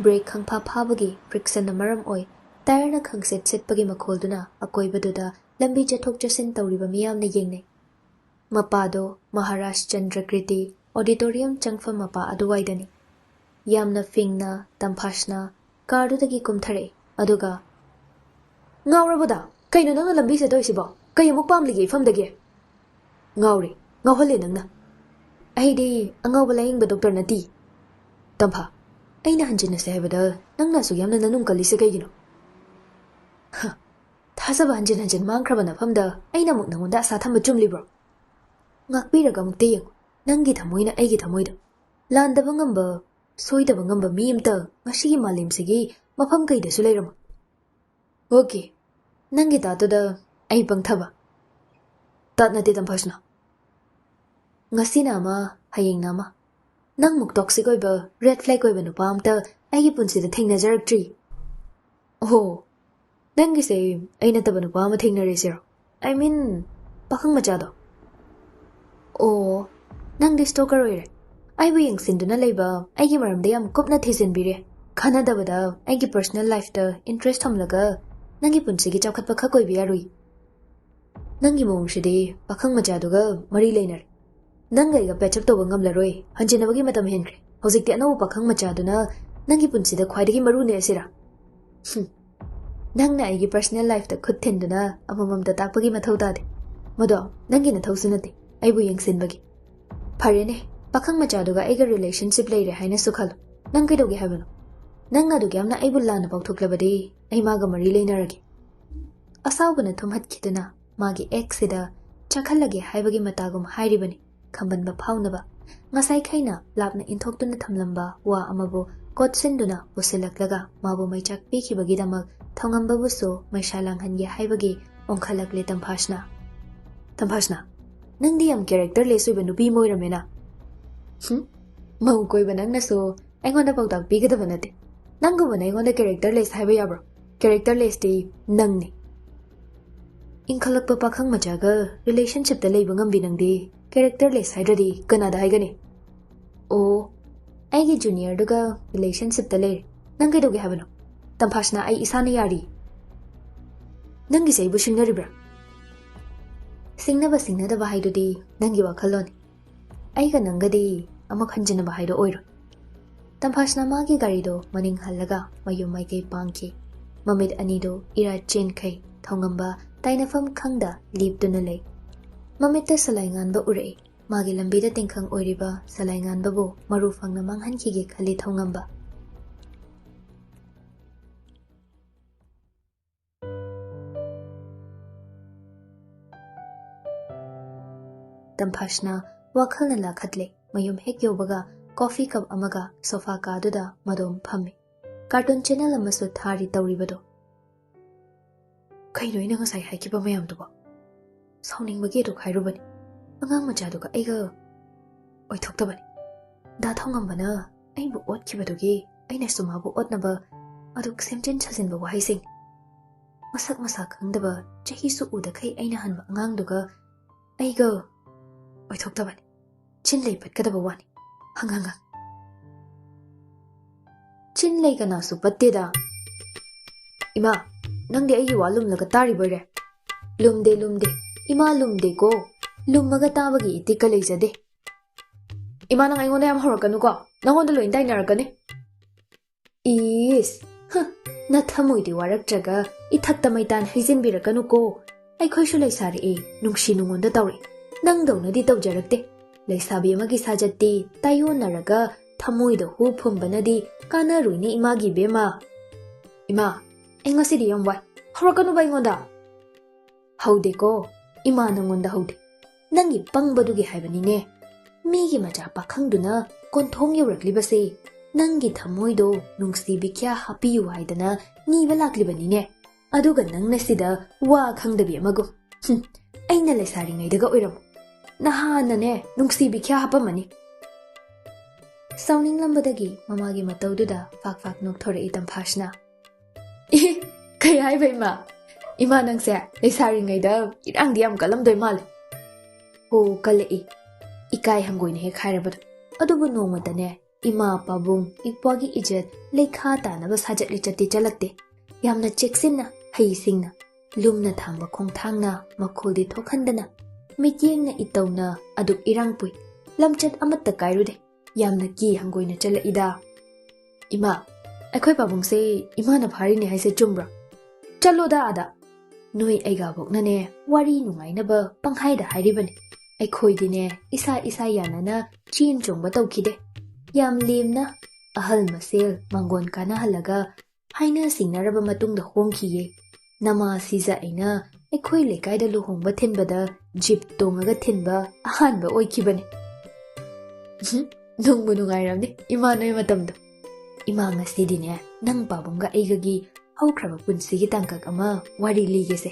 ꯕ꯭ꯔꯦꯛ ꯈꯪꯐꯥ ꯐꯥꯕꯒꯤ ꯐ꯭ꯔꯤꯛꯁꯟꯅ ꯃꯔꯝ ꯑꯣꯏ ꯇꯥꯌꯔꯅ ꯈꯪꯁꯤꯠ ꯁꯤꯠꯄꯒꯤ ꯃꯈꯣꯜꯗꯨꯅ ꯑꯀꯣꯏꯕꯗꯨꯗ ꯂꯝꯕꯤ ꯆꯠꯊꯣꯛ ꯆꯠꯁꯤꯟ ꯇꯧꯔꯤꯕ ꯃꯤꯌꯥꯝꯅ ꯌꯦꯡꯅꯩ꯫ ꯃꯄꯥꯗꯣ ꯃꯍꯥꯔꯥꯖ ꯆꯟꯗ꯭ꯔꯀ꯭ꯔꯤꯇꯤ ꯑꯣꯗꯤꯇꯣꯔꯤꯌꯝ ꯆꯪꯐꯝ ꯃꯄꯥ ꯑꯗꯨꯋꯥꯏꯗꯅꯤ꯫ ꯌꯥꯝꯅ ꯐꯤꯡꯅ ꯇꯝꯐꯥꯁꯅ ꯀꯥꯔꯗꯨꯗꯒꯤ ꯀꯨꯝꯊꯔꯛꯏ, ꯑꯗꯨꯒ, "ꯉꯥꯎꯔꯕꯣꯗ? ꯀꯩꯅꯣ ꯅꯪꯅ ꯂꯝꯕꯤ ꯆꯠꯇꯧꯔꯤꯁꯤꯕꯣ? ꯀꯩ ꯑꯃꯨꯛ ꯄꯥꯝꯂꯤꯒꯦ ꯏꯐꯝꯗꯒꯤ?" "ꯉꯥꯎꯔꯦ, ꯉꯥꯎꯍꯜꯂꯦ ꯅꯪꯅ꯫ ꯑꯩꯗꯤ ꯑꯉꯥꯎꯕ ꯂꯥꯌꯦꯡꯕ ꯗꯣꯛꯇꯔ ꯅꯠꯇꯤ꯫ ꯇꯝꯐꯥ, ꯑꯩꯅ ꯍꯟꯖꯤꯟꯅꯁꯦ ꯍꯥꯏꯕꯗ ꯅꯪꯅ ꯑꯁꯨꯛ ꯌꯥꯝꯅ ꯅꯅꯨꯡ ꯀꯜꯂꯤꯁꯦ ꯀꯩꯒꯤꯅꯣ?" "ꯍ, ꯊꯥꯖꯕ ꯍꯟꯖꯤꯟ ꯍꯟꯖꯤꯟ ꯃꯥꯡꯈ꯭ꯔꯕ ꯅꯐꯝꯗ ꯑꯩꯅ ꯑꯃꯨꯛ ꯅꯉꯣꯟꯗ ꯑꯁꯥ ꯊꯝꯕ ꯆꯨꯝꯂꯤꯕ꯭ꯔꯣ? ꯉꯥꯛꯄꯤꯔꯒ ꯑꯃꯨꯛꯇ ꯌꯦꯡꯉꯨ, ꯅꯪꯒꯤ ꯊꯃꯣꯏꯅ ꯑꯩꯒꯤ ꯊꯃꯣꯏꯗ ꯂꯥꯟꯗꯕ ꯉꯝꯕ, ꯁꯣꯏꯗꯕ ꯉꯝꯕ ꯃꯤ ꯑꯃꯇ ꯉꯁꯤꯒꯤ ꯃꯥꯂꯦꯝꯁꯤꯒꯤ ꯃꯐꯝ ꯀꯩꯗꯁꯨ ꯂꯩꯔꯝꯃꯣꯏ꯫ ꯑꯣꯀꯦ, ꯅꯪꯒꯤ ꯇꯥꯠꯇꯨꯗ ꯑꯩ ꯄꯪꯊꯕ, ꯇꯠ ꯅꯠꯇꯦ, ꯇꯝꯐꯥꯁꯅꯥ꯫ ꯉꯁꯤꯅ ꯑꯃ, ꯍꯌꯦꯡꯅ ꯑꯃ꯫ ꯅꯪꯃꯨꯛ toxic ꯑꯣꯏꯕ, red flag ꯑꯣꯏꯕ ꯅꯨꯄꯥ ꯑꯝꯇ ꯑꯩꯒꯤ ꯄꯨꯟꯁꯤꯗ ꯊꯦꯡꯅꯖꯔꯛꯇ꯭ꯔꯤ꯫ ꯑꯣꯍꯣ, ꯅꯪꯒꯤꯁꯦ ꯑꯩ ꯅꯠꯇꯕ ꯅꯨꯄꯥ ꯑꯃ ꯊꯦꯡꯅꯔꯦ ꯁꯤꯔꯣ? I mean, ꯄꯥꯈꯪ ꯃꯆꯥꯗꯣ꯫ ꯑꯣ, ꯅꯪꯗꯤ stalker ꯑꯣꯏꯔꯦ꯫ ꯑꯩꯕꯨ ꯌꯦꯡꯁꯤꯟꯗꯨꯅ ꯂꯩꯕ, ꯑꯩꯒꯤ ꯃꯔꯝꯗ ꯌꯥꯝ ꯀꯨꯞꯅ ꯊꯤꯖꯤꯟꯕꯤꯔꯦ꯫ ꯈꯟꯅꯗꯕꯗ ꯑꯩꯒꯤ personal lifeꯇ interest ꯊꯝꯂꯒ ꯅꯪꯒꯤ ꯄꯨꯟꯁꯤꯒꯤ ꯆꯥꯎꯈꯠꯄ ꯈꯛ ꯑꯣꯏꯕ ꯌꯥꯔꯣꯏ꯫ ꯅꯪꯒꯤ ꯃꯑꯣꯡꯁꯤꯗꯤ ꯄꯥꯈꯪ ꯃꯆꯥꯗꯨꯒ ꯃꯔꯤ ꯂꯩꯅꯔꯦ꯫ ꯅꯪꯒ ꯑꯩꯒ patch up ꯇꯧꯕ ꯉꯝꯂꯔꯣꯏ꯫ ꯍꯟꯖꯤꯟꯅꯕꯒꯤ ꯃꯇꯝ ꯍꯦꯟꯈ꯭ꯔꯦ꯫ ꯍꯧꯖꯤꯛꯇꯤ ꯑꯅꯧꯕ ꯄꯥꯈꯪ ꯃꯆꯥꯗꯨꯅ ꯅꯪꯒꯤ ꯄꯨꯟꯁꯤꯗ ꯈ꯭ꯋꯥꯏꯗꯒꯤ ꯃꯔꯨꯅꯦ ꯑꯁꯤꯔꯥ? ꯍꯨꯝ꯫ ꯅꯪꯅ ꯑꯩꯒꯤ personal lifeꯇ ꯈꯨꯠ ꯊꯤꯟꯗꯨꯅ ꯑꯃꯃꯝꯇ ꯇꯥꯛꯄꯒꯤ ꯃꯊꯧ ꯇꯥꯗꯦ꯫ ꯃꯗꯣ ꯅꯪꯒꯤ ꯅꯊꯧꯁꯨ ꯅꯠꯇꯦ, ꯑꯩꯕꯨ ꯌꯦꯡꯁꯤꯟꯕꯒꯤ꯫ ꯐꯔꯦꯅꯦ, ꯄꯥꯈꯪ ꯃꯆꯥꯗꯨꯒ ꯑꯩꯒ relationship ꯂꯩꯔꯦ ꯍꯥꯏꯅꯁꯨ ꯈꯜꯂꯣ꯫ ꯅꯪ ꯀꯩꯗꯧꯒꯦ ꯍꯥꯏꯕꯅꯣ? ꯅꯪꯅ ꯑꯗꯨꯛ ꯌꯥꯝꯅ ꯑꯩꯕꯨ ꯂꯥꯟꯅ ꯄꯥꯎꯊꯣꯛꯂꯕꯗꯤ ꯑꯩ ꯃꯥꯒ ꯃꯔꯤ ꯂꯩꯅꯔꯒꯦ꯫ ꯑꯁꯥꯎꯕꯅ ꯊꯨꯝꯍꯠꯈꯤꯗꯨꯅ ꯃꯥꯒꯤ ex ꯁꯤꯗ ꯆꯥꯛꯍꯜꯂꯒꯦ ꯍꯥꯏꯕꯒꯤ ꯃꯇꯥꯒꯨꯝ ꯍꯥꯏꯔꯤꯕꯅꯤ꯫ ꯈꯝꯕꯟꯕ ꯐꯥꯎꯅꯕ ꯉꯁꯥꯏꯈꯩꯅ ꯂꯥꯞꯅ ꯏꯟꯊꯣꯛꯇꯨꯅ ꯊꯝꯂꯝꯕ ꯋꯥ ꯑꯃꯕꯨ ꯀꯣꯠꯁꯤꯟꯗꯨꯅ ꯄꯨꯁꯤꯜꯂꯛꯂꯒ ꯃꯥꯕꯨ ꯃꯩꯆꯥꯛ ꯄꯤꯈꯤꯕꯒꯤꯗꯃꯛ ꯊꯧꯉꯝꯕꯕꯨꯁꯨ ꯃꯩꯁꯥ ꯂꯥꯡꯍꯟꯒꯦ ꯍꯥꯏꯕꯒꯤ ꯑꯣꯟꯈꯠꯂꯛꯂꯦ ꯇꯝꯐꯥꯁꯅ꯫ ꯇꯝꯐꯥꯁꯅ, ꯅꯪꯗꯤ ꯌꯥꯝ characterless ꯑꯣꯏꯕ ꯅꯨꯄꯤ ꯑꯃ ꯑꯣꯏꯔꯝꯃꯦꯅ꯫ ꯍꯨꯝ? ꯃꯧ ꯀꯣꯏꯕ ꯅꯪꯅꯁꯨ ꯑꯩꯉꯣꯟꯗ ꯄꯥꯎꯇꯥꯛ ꯄꯤꯒꯗꯕ ꯅꯠꯇꯦ꯫ ꯅꯪꯒꯨꯝꯕꯅ ꯑꯩꯉꯣꯟꯗ characterless ꯍꯥꯏꯕ ꯌꯥꯕ꯭ꯔꯣ? Characterlessꯇꯤ ꯅꯪꯅꯤ꯫ ꯏꯟꯈꯠꯂꯛꯄ ꯄꯥꯈꯪ ꯃꯆꯥꯒ relationshipꯇ ꯂꯩꯕ ꯉꯝꯕꯤ ꯅꯪꯗꯤ characterless ꯍꯥꯏꯗ꯭ꯔꯗꯤ ꯀꯅꯥꯗ ꯍꯥꯏꯒꯅꯤ? ꯑꯣ, ꯑꯩꯒꯤ juniorꯗꯨꯒ relationshipꯇ ꯂꯩꯔꯦ꯫ ꯅꯪ ꯀꯩꯗꯧꯒꯦ ꯍꯥꯏꯕꯅꯣ? ꯇꯝꯐꯥꯁꯅ, ꯑꯩ ꯏꯁꯥꯅ ꯌꯥꯔꯤ꯫ ꯅꯪꯒꯤꯁꯦ ꯑꯩꯕꯨ ꯁꯤꯡꯅꯔꯤꯕ꯭ꯔꯥ? ꯁꯤꯡꯅꯕ ꯁꯤꯡꯅꯗꯕ ꯍꯥꯏꯗꯨꯗꯤ ꯅꯪꯒꯤ ꯋꯥꯈꯜꯂꯣꯟꯅꯤ꯫ ꯑꯩꯒ ꯅꯪꯒꯗꯤ ꯑꯃ ꯈꯟꯖꯤꯟꯅꯕ ꯍꯥꯏꯗꯣ ꯑꯣꯏꯔꯣꯏ꯫ ꯇꯝꯐꯥꯁꯅ ꯃꯥꯒꯤ ꯒꯥꯔꯤꯗꯣ ꯃꯅꯤꯡ ꯍꯜꯂꯒ ꯃꯌꯨꯝ ꯃꯥꯏꯀꯩ ꯄꯥꯡꯈꯤ꯫ ꯃꯃꯤꯠ ꯑꯅꯤꯗꯨ ꯏꯔꯥ ꯆꯦꯟꯈꯩ ꯊꯧꯉꯝꯕ ꯇꯥꯏꯅꯐꯝ ꯈꯪꯗ ꯂꯦꯞꯇꯨꯅ ꯂꯩ꯫ ꯃꯃꯤꯠꯇ ꯁꯂꯥꯏ ꯉꯥꯟꯕ ꯎꯔꯛꯏ꯫ ꯃꯥꯒꯤ ꯂꯝꯕꯤꯗ ꯇꯤꯡꯈꯪ ꯑꯣꯏꯔꯤꯕ ꯁꯂꯥꯏ ꯉꯥꯟꯕꯕꯨ ꯃꯔꯨ ꯐꯪꯅ ꯃꯥꯡꯍꯟꯈꯤꯒꯦ ꯈꯜꯂꯤ ꯊꯧꯉꯝꯕ꯫ ꯇꯝꯐꯥꯁꯅ ꯋꯥꯈꯜꯅ ꯂꯥꯈꯠꯂꯦ꯫ ꯃꯌꯨꯝ ꯍꯦꯛ ꯌꯧꯕꯒ coffee cup ꯑꯃꯒ sofa ꯀꯥꯗꯨꯗ ꯃꯗꯣꯝ ꯐꯝꯃꯤ꯫ Cartoon channel ꯑꯃꯁꯨ ꯊꯥꯔꯤ ꯇꯧꯔꯤꯕꯗꯣ꯫ ꯀꯩꯅꯣ ꯑꯩꯅ ꯉꯁꯥꯏ ꯍꯥꯏꯈꯤꯕ ꯃꯌꯥꯝꯗꯨꯕꯣ? ꯁꯥꯎꯅꯤꯡꯕꯒꯤ ꯑꯗꯨꯛ ꯍꯥꯏꯔꯨꯕꯅꯤ꯫ ꯑꯉꯥꯡ ꯃꯆꯥꯗꯨꯒ ꯑꯩꯒ ꯑꯣꯏꯊꯣꯛꯇꯕꯅꯤ꯫ ꯗꯥ ꯊꯧꯉꯝꯕꯅ ꯑꯩꯕꯨ ꯑꯣꯠꯈꯤꯕꯗꯨꯒꯤ ꯑꯩꯅꯁꯨ ꯃꯥꯕꯨ ꯑꯣꯠꯅꯕ ꯑꯗꯨꯛ ꯁꯦꯝꯖꯤꯟ ꯁꯥꯖꯤꯟꯕ ꯋꯥꯍꯩꯁꯤꯡ꯫ ꯃꯁꯛ ꯃꯁꯥ ꯈꯪꯗꯕ, ꯆꯍꯤꯁꯨ ꯎꯗꯈꯩ ꯑꯩꯅ ꯍꯟꯕ ꯑꯉꯥꯡꯗꯨꯒ ꯑꯩꯒ ꯑꯣꯏꯊꯣꯛꯇꯕꯅꯤ꯫ ꯆꯤꯟ ꯂꯩ ꯄꯠꯀꯗꯕ ꯋꯥꯅꯤ꯫ ꯍꯪ ꯍꯪ ꯍꯪ꯫ ꯆꯤꯟ ꯂꯩ ꯀꯅꯥꯁꯨ ꯄꯠꯇꯦꯗ꯫ ꯏꯃꯥ, ꯅꯪꯗꯤ ꯑꯩꯒꯤ ꯋꯥ ꯂꯨꯝꯂꯒ ꯇꯥꯔꯤꯕꯣꯏꯔꯦ? ꯂꯨꯝꯗꯦ, ꯂꯨꯝꯗꯦ꯫ ꯏꯃꯥ ꯂꯨꯝꯗꯦꯀꯣ꯫ ꯂꯨꯝꯃꯒ ꯇꯥꯕꯒꯤ ꯏꯇꯤꯛꯀ ꯂꯩꯖꯗꯦ꯫ ꯏꯃꯥ, ꯅꯪ ꯑꯩꯉꯣꯟꯗ ꯌꯥꯝ ꯍꯧꯔꯛꯀꯅꯨꯀꯣ꯫ ꯅꯪꯉꯣꯟꯗ ꯂꯣꯏ ꯇꯥꯏꯅꯔꯛꯀꯅꯤ꯫ ꯏꯁ, ꯍ, ꯅꯊꯃꯣꯏꯗꯤ ꯋꯥꯔꯛꯇ꯭ꯔꯒ ꯏꯊꯛꯇ ꯃꯩꯇꯥꯟ ꯍꯩꯖꯤꯟꯕꯤꯔꯛꯀꯅꯨꯀꯣ꯫ ꯑꯩꯈꯣꯏꯁꯨ ꯂꯩꯁꯥꯔꯛꯑꯦ, ꯅꯨꯡꯁꯤ ꯅꯨꯡꯉꯣꯟꯗ ꯇꯧꯔꯛꯑꯦ꯫ ꯅꯪꯗꯧꯅꯗꯤ ꯇꯧꯖꯔꯛꯇꯦ꯫ ꯂꯩꯁꯥꯕꯤ ꯑꯃꯒꯤ ꯁꯥꯖꯠꯇꯤ ꯇꯥꯏꯌꯣꯟꯅꯔꯒ ꯊꯃꯣꯏꯗ ꯍꯨ ꯐꯨꯝꯕꯅꯗꯤ ꯀꯥꯟꯅꯔꯣꯏꯅꯦ ꯏꯃꯥꯒꯤ ꯏꯕꯦꯝꯃ꯫ ꯏꯃꯥ, ꯑꯩ ꯉꯁꯤꯗꯤ ꯌꯥꯝ ꯋꯥꯏ꯫ ꯍꯧꯔꯛꯀꯅꯨꯕ ꯑꯩꯉꯣꯟꯗ꯫ ꯍꯧꯗꯦꯀꯣ, ꯏꯃꯥ ꯅꯪꯉꯣꯟꯗ ꯍꯧꯗꯦ꯫ ꯅꯪꯒꯤ ꯄꯪꯕꯗꯨꯒꯤ ꯍꯥꯏꯕꯅꯤꯅꯦ꯫ ꯃꯤꯒꯤ ꯃꯆꯥ ꯄꯥꯈꯪꯗꯨꯅ ꯀꯣꯟꯊꯣꯡ ꯌꯧꯔꯛꯂꯤꯕꯁꯦ ꯅꯪꯒꯤ ꯊꯃꯣꯏꯗꯣ ꯅꯨꯡꯁꯤ ꯕꯤꯈ꯭ꯌꯥ ꯍꯥꯞꯄꯤꯌꯨ ꯍꯥꯏꯗꯅ ꯅꯤꯕ ꯂꯥꯛꯂꯤꯕꯅꯤꯅꯦ꯫ ꯑꯗꯨꯒ ꯅꯪꯅ ꯁꯤꯗ ꯋꯥ ꯈꯪꯗꯕꯤ ꯑꯃꯒꯨꯝ꯫ ꯍꯨꯝ, ꯑꯩꯅ ꯂꯩꯁꯥꯔꯤꯉꯩꯗꯒ ꯑꯣꯏꯔꯝꯃꯨ꯫ ꯅꯍꯥꯟꯅꯅꯦ ꯅꯨꯡꯁꯤ ꯕꯤꯈ꯭ꯌꯥ ꯍꯥꯞꯄꯝꯃꯅꯤ꯫ ꯁꯥꯎꯅꯤꯡꯂꯝꯕꯗꯒꯤ ꯃꯃꯥꯒꯤ ꯃꯇꯧꯗꯨꯗ ꯐꯥꯛ ꯐꯥꯛ ꯅꯣꯛꯊꯣꯔꯛꯏ ꯇꯝꯐꯥꯁꯅ꯫ ꯑꯦ, ꯀꯩ ꯍꯥꯏꯕ ꯏꯃꯥ? ꯏꯃꯥ ꯅꯪꯁꯦ ꯂꯩꯁꯥꯔꯤꯉꯩꯗ ꯏꯔꯥꯡꯗꯤ ꯌꯥꯝ ꯀꯜꯂꯝꯗꯣꯏ ꯃꯥꯜꯂꯦ꯫ ꯍꯣ, ꯀꯜꯂꯛꯏ꯫ ꯏꯀꯥꯏ ꯍꯪꯒꯣꯏꯅ ꯍꯦꯛ ꯍꯥꯏꯔꯕꯗꯣ꯫ ꯑꯗꯨꯕꯨ ꯅꯣꯡꯃꯇꯅꯦ ꯏꯃꯥ ꯄꯥꯕꯨꯡ ꯏꯄ꯭ꯋꯥꯒꯤ ꯏꯖꯠ ꯂꯩꯈꯥ ꯇꯥꯅꯕ ꯁꯥꯖꯠ ꯂꯤꯆꯠꯇꯤ ꯆꯠꯂꯛꯇꯦ꯫ ꯌꯥꯝꯅ ꯆꯦꯛꯁꯤꯟꯅ, ꯍꯩꯁꯤꯡꯅ, ꯂꯨꯝꯅ ꯊꯥꯡꯕ ꯈꯣꯡꯊꯥꯡꯅ ꯃꯈꯣꯜꯗꯤ ꯊꯣꯛꯍꯟꯗꯅ, ꯃꯤꯠꯌꯦꯡꯅ ꯏꯇꯧꯅ ꯑꯗꯨꯛ ꯏꯔꯥꯡ ꯄꯨꯏ꯫ ꯂꯝꯆꯠ ꯑꯃꯠꯇ ꯀꯥꯏꯔꯨꯗꯦ꯫ ꯌꯥꯝꯅ ꯀꯤ ꯍꯪꯒꯣꯏꯅ ꯆꯠꯂꯛꯏꯗ꯫ ꯏꯃꯥ, ꯑꯩꯈꯣꯏ ꯄꯥꯕꯨꯡꯁꯦ ꯏꯃꯥꯅ ꯐꯥꯔꯤꯅꯦ ꯍꯥꯏꯁꯦ ꯆꯨꯝꯕ꯭ꯔꯣ? ꯆꯠꯂꯣꯗ ꯑꯥꯗ꯫ ꯅꯣꯏ ꯑꯩꯒꯥꯕꯣꯛꯅꯅꯦ ꯋꯥꯔꯤ ꯅꯨꯡꯉꯥꯏꯅꯕ ꯄꯪꯍꯥꯏꯗ ꯍꯥꯏꯔꯤꯕꯅꯤ꯫ ꯑꯩꯈꯣꯏꯗꯤꯅꯦ ꯏꯁꯥ ꯏꯁꯥ ꯌꯥꯅꯅ ꯆꯦꯟ ꯆꯣꯡꯕ ꯇꯧꯈꯤꯗꯦ꯫ ꯌꯥꯝ ꯂꯦꯝꯅ ꯑꯍꯜ ꯃꯁꯦꯜ ꯃꯥꯡꯒꯣꯟ ꯀꯥꯟꯅꯍꯜꯂꯒ ꯍꯥꯏꯅ ꯁꯤꯡꯅꯔꯕ ꯃꯇꯨꯡꯗ ꯍꯣꯡꯈꯤꯌꯦ꯫ ꯅꯃꯥ ꯁꯤꯖ ꯑꯩꯅ ꯑꯩꯈꯣꯏ ꯂꯩꯀꯥꯏꯗ ꯂꯨꯍꯣꯡꯕ ꯊꯤꯟꯕꯗ ꯖꯤꯞ ꯇꯣꯡꯉꯒ ꯊꯤꯟꯕ ꯑꯍꯥꯟꯕ ꯑꯣꯏꯈꯤꯕꯅꯤ꯫ ꯎꯝꯍꯨꯝ, ꯅꯨꯡꯕꯨ ꯅꯨꯡꯉꯥꯏꯔꯝꯅꯤ ꯏꯃꯥ ꯅꯣꯏ ꯃꯇꯝꯗꯣ꯫ ꯏꯃꯥ ꯉꯁꯤꯗꯤꯅꯦ ꯅꯪ ꯄꯥꯕꯨꯡꯒ ꯑꯩꯒꯒꯤ ꯍꯧꯈ꯭ꯔꯕ ꯄꯨꯟꯁꯤꯒꯤ ꯇꯥꯡꯀꯛ ꯑꯃ ꯋꯥꯔꯤ ꯂꯤꯒꯦꯁꯦ꯫